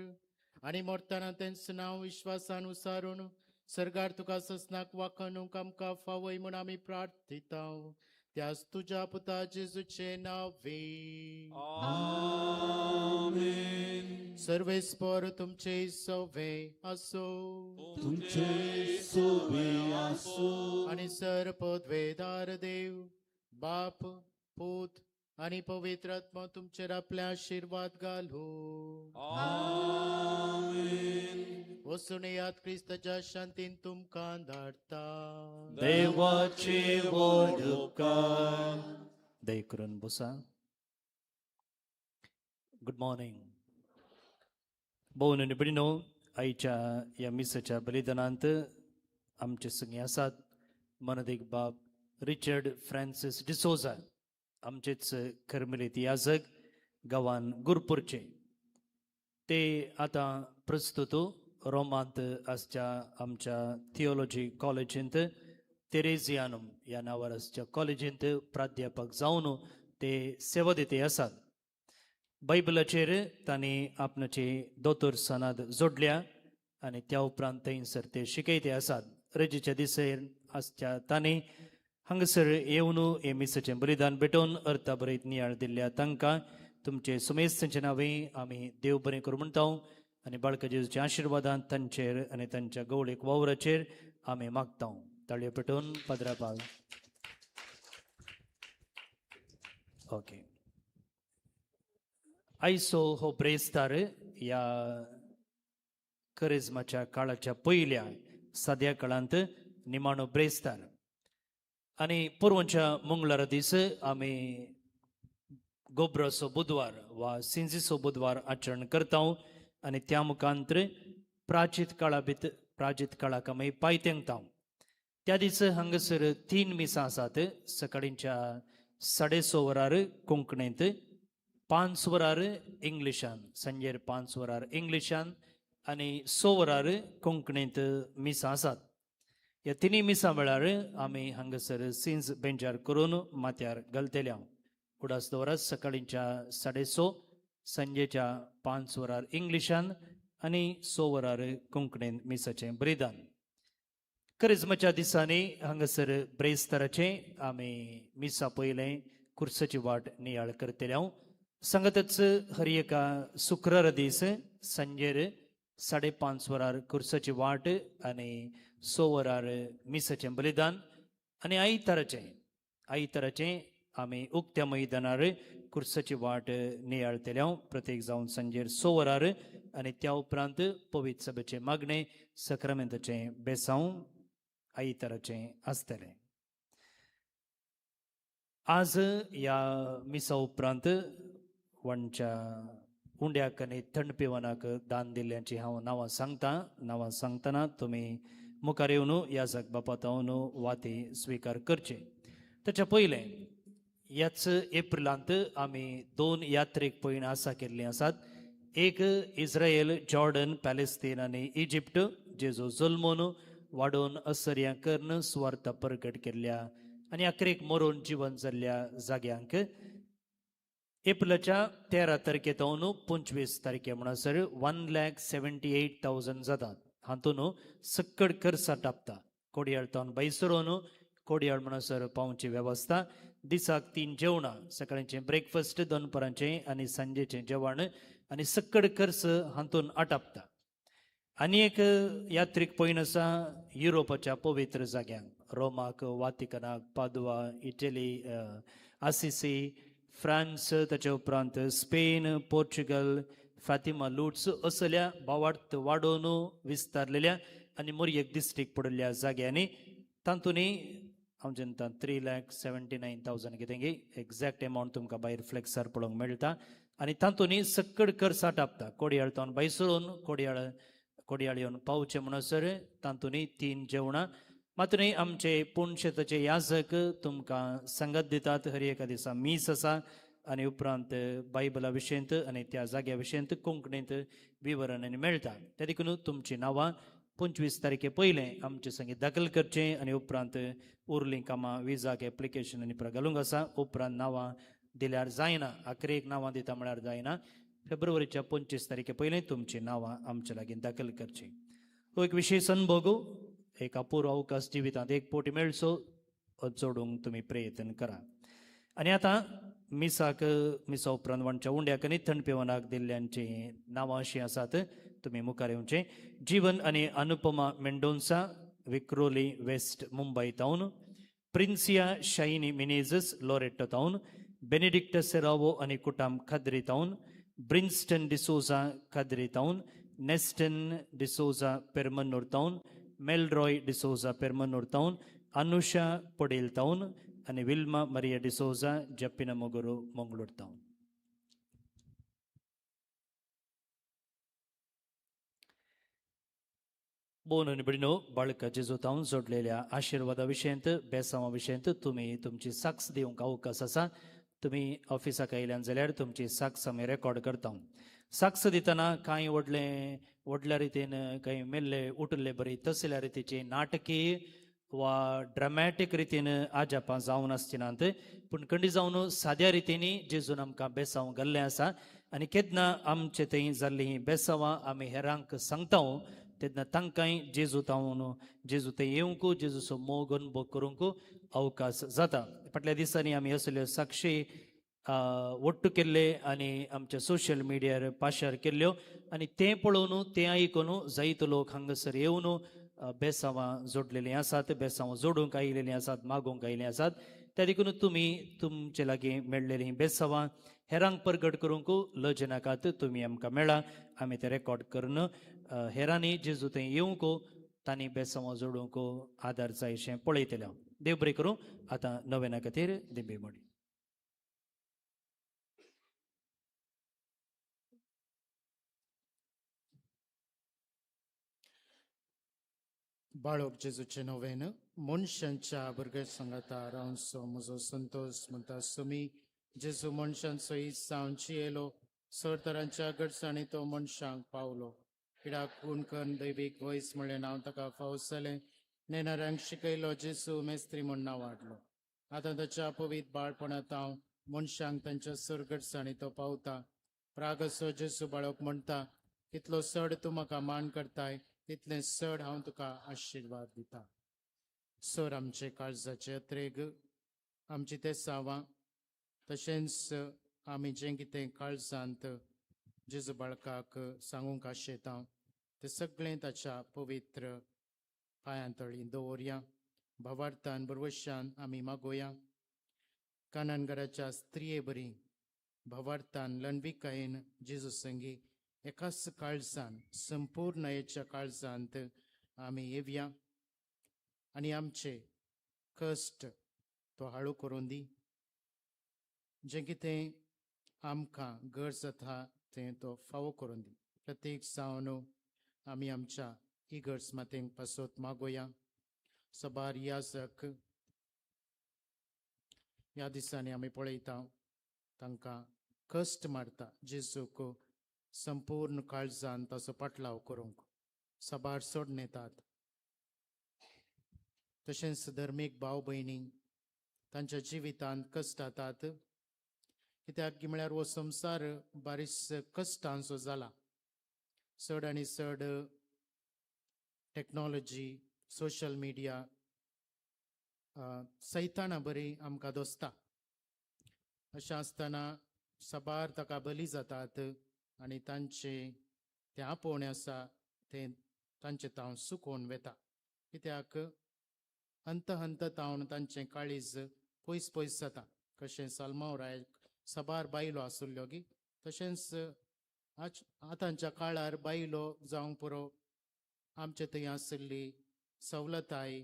आनी मरतना तेंच नांव विश्वासान उसारून सर्गार तुका ससनाक वाखणूक आमकां फावय म्हण आमी प्रार्थिता. त्याच तुझ्या पुता जेजूचे नावे. आमेन. सर्वेस्पर तुमचे सवे असो, तुमचे सोवे आसो. आणि सर पदवेदार देव बाप पूत आणि पवित्र आत्मा तुमचेर आपले आशीर्वाद घालू. आमेन. वचून यात क्रिस्ताच्या शांतीन तुमकां धाडटा. देवाचे व्हड उपकार. दया करून बसा. गुड मॉर्निंग भोवन आनी भयणीनो, आयच्या ह्या मिसाच्या बलिदानांत आमचे संगी आसात मनदीक बाब रिचर्ड फ्रांसीस डिसोजा, आमचेच करमलीत याजक, गांवान गुरपूरचे. ते आतां प्रस्तुत रोमांत आसच्या आमच्या थियोलॉजी कॉलेजींत तेरेजियानम ह्या नांवार आसच्या कॉलेजींत प्राध्यापक जावन ते सेवा दिते आसात. बायबलाचेर तांणी आपणाची दोतोर सनाद जोडल्या आनी त्या उपरांत थंयसर ते शिकयते आसात. रजेच्या दिसेर आसच्या तांणी हांगासर येवन हे मिसाचें बलिदान भेटोवन अर्था बरयत नियाळ दिल्ल्या तांकां तुमचे सुमेस्तांचे नांवे आमी देव बरें करूं म्हणटा आनी बाळका जेजूच्या आशिर्वादान तांचेर आनी तांच्या गवळीक वावराचेर आमी मागता. ताळयो पेटोवन पाद्रापाल. ओके, आयचो हो ब्रेस्तार ह्या करिज्माच्या काळाच्या पयल्या साद्या काळांत निमाणो ब्रेस्तार आनी पोरवंच्या मंगळारा दीस आमी गोबराचो बुधवार वा सिंजीचो बुधवार आचरण करता आनी त्या मुखांतर प्राचीत काळा भितर प्राचीत काळाक आमी पायतेंगता. त्या दीस हांगासर 3 मिसां आसात. सकाळींच्या 6:30 वरार कोंकणींत, 5 वरार इंग्लिशान, सांजेर 5 वरार इंग्लिशान आनी 6 वरार कोंकणींत मिसां आसात. ह्या तिनूय मिसां वेळार आमी हांगासर सिंज बेंजार करून माथ्यार घालतले. उडास दवरात, सकाळींच्या 6:30, सांजेच्या 5 वरार इंग्लिशान आनी 6 वरार कोंकणींत मिसाचें बलिदान. करिज्माच्या दिसांनी हांगासर ब्रेस्ताराचें आमी मिसा पयलें कुर्साची वाट नियाळ करतले. सांगतच हर एका शुक्रारा दीस सांजेर 5:30 वरार कुर्साची वाट आनी 6 वरार मिसाचें बलिदान आनी आयताराचें आमी उक्त्या मैदानार कुर्साची वाट नियाळतले प्रत्येक जावन सांजेर 6 वरार आनी त्या उपरांत पवित्र सभेचें मागणें सक्रामेंताचें बेसांव आयताराचें आसतलें. आज ह्या मिसा उपरांत वणच्या उंड्याक आनी थंड पिवनाक दान दिल्ल्याची हांव नांवां सांगता. नांवां सांगतना तुमी मुखार येवन याजक बापातावन वाती स्विकार करचे. ताच्या पयलें ह्याच एप्रिलांत आमी 2 यात्रेक पयण आसा केल्लीं आसात. एक इस्रायल, जॉर्डन, पॅलेस्तीन आनी इजिप्ट जेजो जल्मून वाडोवन असर्यां करून सुवार्थ परगट केल्ल्या आनी अखेरेक मरून जिवन जाल्ल्या जाग्यांक. एप्रिलाच्या 13 तारखे तावन 25 तारखे म्हणसर 1,78,000 जातात. हातून सक्कड खर्च टापता. कोडयाळ तावन बैसरोन कोडयाळ म्हणसर पावची वेवस्था, दिसाक 3 जेवणां, सकाळचें ब्रेकफास्ट, दनपरांचें आनी सांजेचें जेवण आनी सक्कड खर्च हातून आटापता. आनी एक यात्रीक पयण आसा युरोपाच्या पवित्र जाग्यांक, रोमाक, वातिकनाक, पादुआ, इटली, आसिसी, फ्रांस, ताचे उपरांत स्पेन, पोर्चुगल, फातिमा, लुट्स असल्या बावार्थ वाडोवन विस्तारलेल्या आनी मोरयेक दिश्टीक पडिल्ल्या जाग्यांनी. तातूंतय हांव चिंता 3,79,000 कितें की एग्जॅक्ट एमावंट तुमकां भायर फ्लेक्सार पळोवंक मेळटा. आनी तातूंतय सक्कड खर्च आटापता. कोडयाळ तावन बैसरून कोडयाळ येवन पावचें म्हणसर तातूंतय 3 जेवणां. मात न्हय आमचे पुणशेताचे याजक तुमकां सांगत दितात. हर एका दिसा मीस आसा आनी उपरांत बायबला विशयंत आनी त्या जाग्या विशयंत कोंकणींत विवरण आनी मेळटा. ते देखून तुमचीं नांवां 25 तारखे पयलें आमचे संगीत दाखल करचें आनी उपरांत उरलीं कामां विजाक एप्लिकेशन आनी प्र घालूंक आसा. उपरांत नांवां दिल्यार जायना, अखेरेक नांवां दिता म्हळ्यार जायना. फेब्रुवारीच्या 25 तारखे पयलें तुमचीं नांवां आमचे लागीं दाखल करचीं. हो एक विशेश अनुभव, एक अपूर्व अवकाश जिवितांत एक पोटी मेळचो जोडूंक तुमी प्रयत्न करा. आनी आतां मिसाक मिसा उपरांत वणच्या उंड्याक आनी थंड पिवनाक दिल्ल्यांचीं नांवां अशीं आसात, तुमी मुखार येवचें. जीवन आनी अनुपमा मेंडोन्सा, विक्रोली वेस्ट मुंबय तावन, प्रिन्सिया शायनी मिनेजस लोरेटो तावन, बेनेडिक्ट सेरावो आनी कुटाम खाद्री तावन, ब्रिन्स्टन डिसोजा खाद्री तावन, नेस्टन डिसोजा पेरमन्नूर तावन, मेलरॉय डिसोजा पेरमन्नूर तावन, अनुषा पडेल तावन आनी विल्मा मरिया डिसोजा जप्पिना मोगोरो मंगळूर तावन. बोन आनी भयणीनो, बाळका जेजू तावन जोडलेल्या आशिर्वादा विशयंत, बेसांवा विशयंत तुमी तुमची साक्ष दिवंक अवकाश आसा. तुमी ऑफिसाक आयल्यान जाल्यार तुमची साक्ष आमी रेकॉर्ड करता. साक्ष दितना कांय व्हडले व्हडल्या रितीन कांय मेल्ले उठिल्ले बरी तसल्या रितीची नाटकी वा ड्रामॅटीक रितीन आजापां जावन आसची नात, पूण कंडी जावन साद्या रितीनी जेजून आमकां बेसांव घाल्लें आसा. आनी केन्ना आमचे थंय जाल्लीं बेसांवां आमी हेरांक सांगता तेन्ना तांकांय जेजू तावन जेजू थंय येवंक जेजूचो मोग अनुभव करूंक अवकाश जाता. फाटल्या दिसांनी आमी असल्यो साक्षी ಒಟ್ಟು केल्ले आनी आमच्या सोशल मिडियार पाशार केल्ल्यो आनी तें पळोवन तें आयकून जायतो लोक हांगासर येवन बेसांवां जोडलेलीं आसात, बेसांवां जोडूंक आयिल्लीं आसात, मागूंक आयिल्लीं आसात. त्या देखून तुमी तुमचे लागीं मेळ्ळेलीं बेसांवां हेरांक परगट करूंक लज नाकात. तुमी आमकां मेळा, आमी तें रेकॉर्ड करून हेरांनी जेजू थंय येवंक तांणी बेसांवां जोडूंक आदार जायशें पळयतलें हांव. देव बरें करूं. आतां नवेना खातीर दिंबी मोडी. बाळोक जेजूचें नोवेन मनशांच्या भुरग्या सांगाता रावचो म्हजो संतोश म्हणटा सुमी. जेजू मनशांचो जावन जियेलो, सर तरांच्या गडसांनी तो मनशांक पावलो. किड्याक खून करून दैवीक वयस म्हणलें नांव ताका फावस जालें. नेणाऱ्यांक शिकयलो जेजू मेस्त्री म्हूण नांव वाडलो. आतां ताच्या पवीत बाळपणांत हांव मनशांक तांच्या सर गडसांनी तो पावता. प्रागसो जेजू बाळोक म्हणटा, कितलो चड तूं म्हाका मान करताय तितलें चड हांव तुका आशिर्वाद दिता. सर आमचे काळजाचे अत्रेग, आमची ते सावां, तशेंच आमी जें कितें काळजांत जेजू बाळकाक सांगूंक आशेता तें सगळें ताच्या पवित्र पांयां तळी दवरया. भावार्थान बरवशान आमी मागोया. कानानगराच्या स्त्रिये बरी भावार्थान लंडविकायेन जेजू संगी एकाच काळजान संपूर्णयेच्या काळजांत आमी येवया आनी आमचे कश्ट तो हाळू करून दी. जें कितें आमकां गरज जाता तें तो फावो करून दी. प्रत्येक जावन आमी आमच्या इगर्ज मातेंक पासत मागोया. सबार याजक ह्या दिसांनी आमी पळयता तांकां कश्ट मारता जेजूक संपूर्ण काळजान ताचो पाटलाव करूंक साबार सोडून येतात. तशेंच धर्मीक भाव भयणी तांच्या जिवितांत कश्ट जातात, कित्याक की म्हळ्यार हो संवसार बारीस कश्टांचो जाला. चड आनी चड टॅक्नोलॉजी, सोशल मिडिया सैताना बरी आमकां दोसता. अशें आसतना साबार ताका बली जातात आनी तांचे तें आपोवणें आसा तें तांचें तावन सुकोवन वेता. कित्याक हंत हंत तावन तांचें काळीज पयस पयस जाता. कशें साल्मांव राय साबार बायलो आसुल्ल्यो गी, तशेंच आतांच्या काळार बायलो जावंक पुरो आमचे थंय आशिल्ली सवलताय,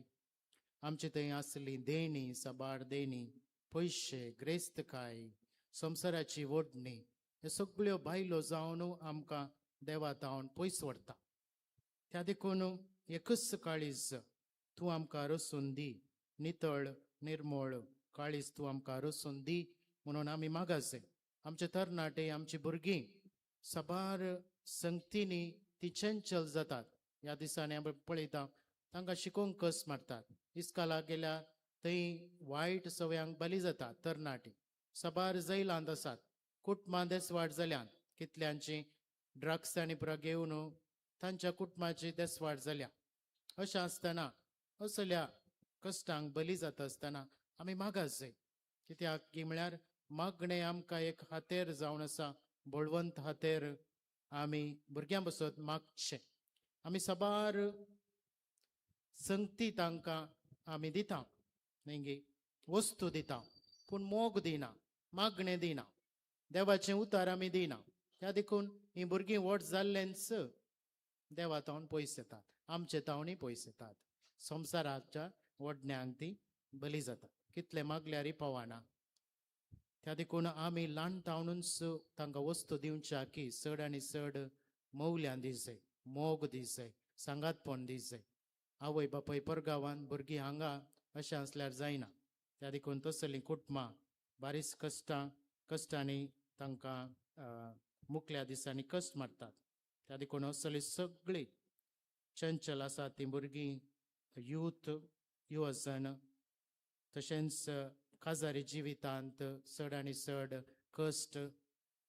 आमचे थंय आशिल्ली देणी, साबार देणी, पयशे, ग्रेस्तकाय, संवसाराची ओडणी, हे सगळ्यो बायलो जावन आमकां देवा तावन पयस व्हरता. त्या देखून एकच काळीज तूं आमकां रसून दी, नितळ निर्मळ काळीज तूं आमकां रसून दी म्हणून आमी मागासे. आमचे तरणाटे, आमची भुरगीं साबार संगतींनी ती चंचल जातात. ह्या दिसांनी आमी पळयता तांकां शिकोवंक कस मारतात. इस्कालाक गेल्यार थंय वायट सवयांक बली जातात तरणाटी. साबार जैलांत आसात, कुटुंबां देसवाट जाल्यात, कितल्यांची ड्रग्स आनी पुरा घेवन तांच्या कुटुंबाची देसवाट जाल्या. अशें आसतना असल्या कश्टांक बली जाता आसतना आमी मागास जाय. कित्याक की म्हळ्यार मागणें आमकां एक हातेर जावन आसा, बळवंत हातेर आमी भुरग्यां बसत मागचें. आमी साबार संगती तांकां आमी दिता, न्ही गे, वस्तू दिता, पूण मोग दिना, मागणें दिना, देवाचें उतार आमी दिना. त्या देखून हीं भुरगीं व्हड जाल्लेंच देवा तावन पयस येतात, आमचे तावनूय पयस येतात. संवसाराच्या वडण्यांक ती बली जाता, कितलें मागल्यारय पावना. त्या देखून आमी ल्हान तावनूच तांकां वस्तू दिवच्या की चड आनी चड मौल्यां दिसय, मोग दिसय, सांगातपण दिसय. आवय बापाय परगांवान भुरगीं हांगा अशें आसल्यार जायना. त्या देखून तसलीं कुटुंबां बारीस कश्टां कश्टांनी तांकां मुखल्या दिसांनी कश्ट मारतात. त्या देखून असली सगळीं चंचल आसा तीं भुरगीं, यूथ, युवजण, तशेंच काजारी जिवितांत चड आनी चड कश्ट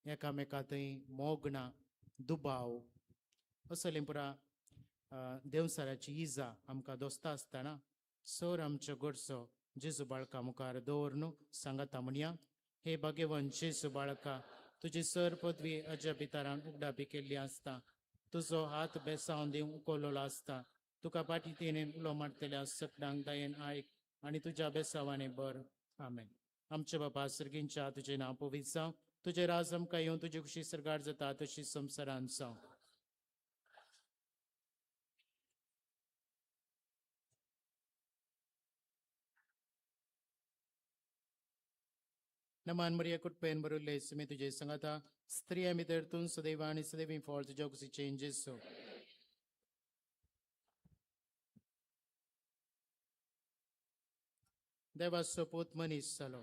एकामेका थंय मोग ना, दुबाव असलें पुरा देवसाराची इजा आमकां दोस्ता आसतना सर आमच्यो गरजो जेजू बाळका मुखार दवर न्हू सांगाता म्हणया. हे भाग्यवंत जेजू बाळका, तुजी सर पदवी अजबितारान उगडापी केल्ली आसता. तुजो हात बेसावन दिवंक उखल्लो आसता. तुका पाटी तेणेन उलो मारतल्या सगळ्यांक दयेन आयक आनी तुज्या बेसावाने बर. आमेन. आमच्या बाबा सर्गींच्या, तुजें नांव पवित्र जावं, तुजें राज आमकां येवं, तुजी खुशी सरकार जाता तशी संवसारान जावं. नमान मरिया, कुटपेन बरुल्ले सुमी तुजे संगाता, स्त्रिया भितर तूं सदैव आनी सदैवी फळ तुज्या कुशीचें जेजू. देवाचो पूत मनीस जालो.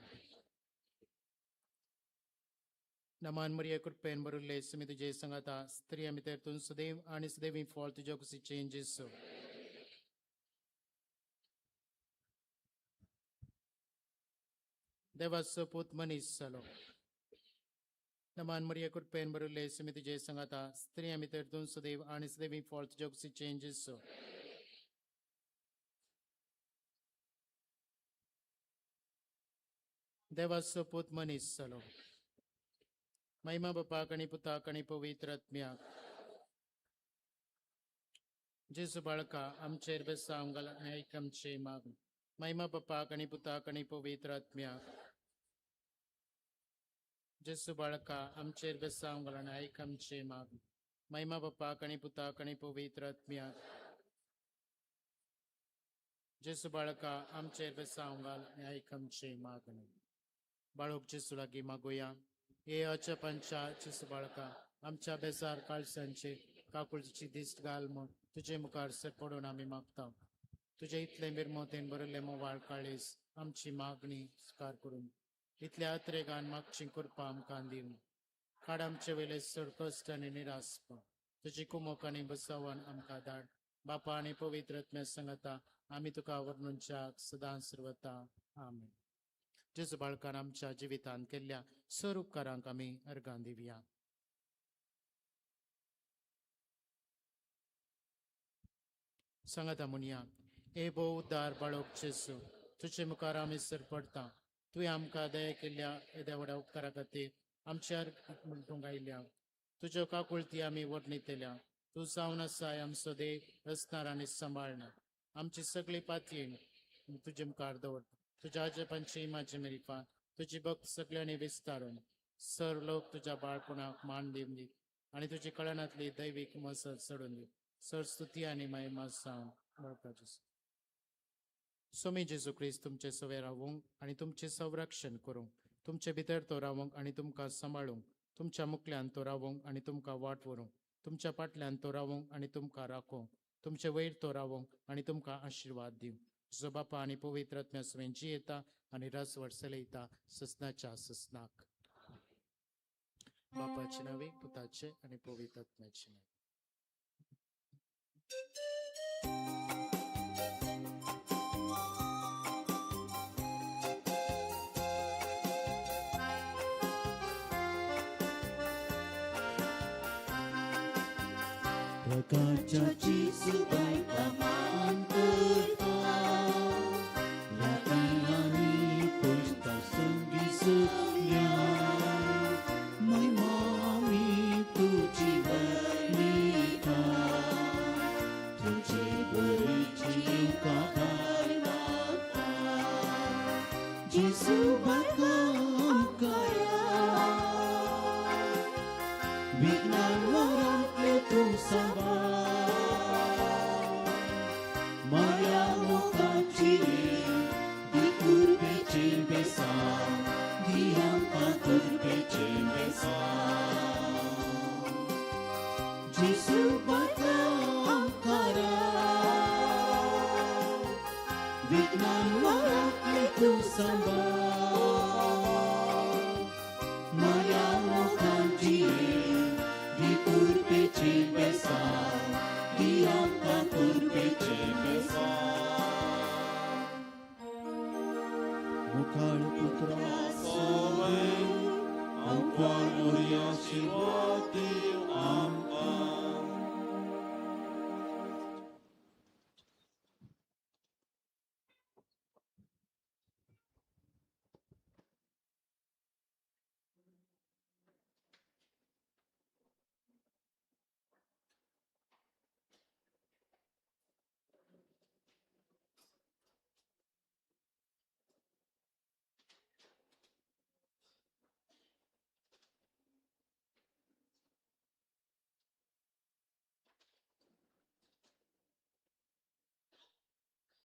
नमान मरिया, कृपेन भरिल्ले सुमी तुजे संगाता, स्त्रिया भितर तूं सदैव आनी सदैवी फळ तुज्या कुशीचें जेजू. देवाचो पूत मनीस जालो. नमान मरिया, कृपेन भरिल्ले सुमी तुजे संगाता, स्त्रिया भितर तूं सदैव आनी सदैवी फळ तुज्या कुशीचें जेजू. देवाचो पूत मनीस जालो. महिमा बापाक आनी पुताक आनी पवित्र आत्म्याक. जेजू बाळका, आमचेर बेसांव घाल आनी आयक आमचें मागणें. महिमा बापाक आनी पुताक आनी पवित्र आत्म्याक. जेजू बाळका, आमचेर बेसांव घाल आनी आयक आमचें मागणें. महिमा बापाक आनी पुताक आनी पवित्र आत्म्याक. जेजू बाळका, आमचेर बेसांव घाल आनी आयक आमचें मागणें. बाळोक जेजू लागीं मागोया. हे अचपांच्या जेजू बाळका, आमच्या बेजार काळसांचे काकुळची दिश्ट घाल म्हूण तुजे मुखार सर पडून आमी मागता. तुजे इतले मिरमोतेन भरिल्ले मोवाळ काळीस आमची मागणी स्वीकार करून इतल्या अत्रेगान मागची कृपा आमकां दिवन काड आमचे वयले चड कश्ट आनी निरासपण. तुजी कुमोक आनी बसावन आमकां धाड. बापा आनी पवित्र आत्म्या सांगता आमी तुका वर्णूनच्याक सदां सर्वता. आमेन. जेजू बाळकान आमच्या जिवितांत केल्ल्या सर उपकारांक आमी अर्गां दिवया. सांगाता म्हणया. हे भोव उद्दार बाळोक जेजू, तुजे मुखार आमी सर पडटा. तुवें आमकां दया केल्ल्या येद्या व्हडा उपकारा खातीर आमच्या म्हणटूंक आयल्या. तुज्यो काकुळती आमी वर्णितल्या. तूं जावन आसाय आमचो देव, रचणार आनी सांबाळणार. आमची सगळी पातयेन तुजे मुखार दवरता. तुज्या आजपांची म्हाजी मेरिफा तुजी भक्त सगळ्यांनी विस्तारून सर लोक तुज्या बाळपणाक मान दिवन दी आनी तुजी कळनांतली दैवीक मसत चडून दी. सर स्तुती आनी महिमा जावं बाळका जेजू. स्वामी जेजू क्रिस्त तुमचे सवे रावूंक आनी तुमचें संरक्षण करूंक, तुमचे भितर तो रावूंक आनी तुमकां सांबाळूंक, तुमच्या मुखल्यान तो रावूंक आनी तुमकां वाट व्हरूंक, तुमच्या फाटल्यान तो रावूंक आनी तुमकां राखूंक, तुमचे वयर तो रावूंक आनी तुमकां आशिर्वाद दिवं. जो बापा आनी पवित्र आत्म्या सवें जियेता आनी राजवट चलयता ससनाच्या ससनाक. बापाचे नांवे, पुताचे आनी पवित्र आत्म्याचे नांवे. प्रकाशाची सुबायका मान करता, राती आनी पुश्ता संगी सगल्या, महिमा आमी तुजी वर्णिता, तुजे बरीची उपकार मागता, जेजू बाळका आमकां या. विघ्नान वरांतले तूं सांबाळ, माया मोगाची दी कुर्बेचें बेसांव, दी आमकां कुर्बेचें बेसांव. जेजू बाळका आमकां राव, विघ्नान वरांतले तूं सांबाळ, माया मोगाची दी कुर्बेचें बेसांव, दी आमकां कुर्बेचें बेसांव. मुखाळ पुत्रा सोवे आमकां उरी आशिर्वाद दी आमकां.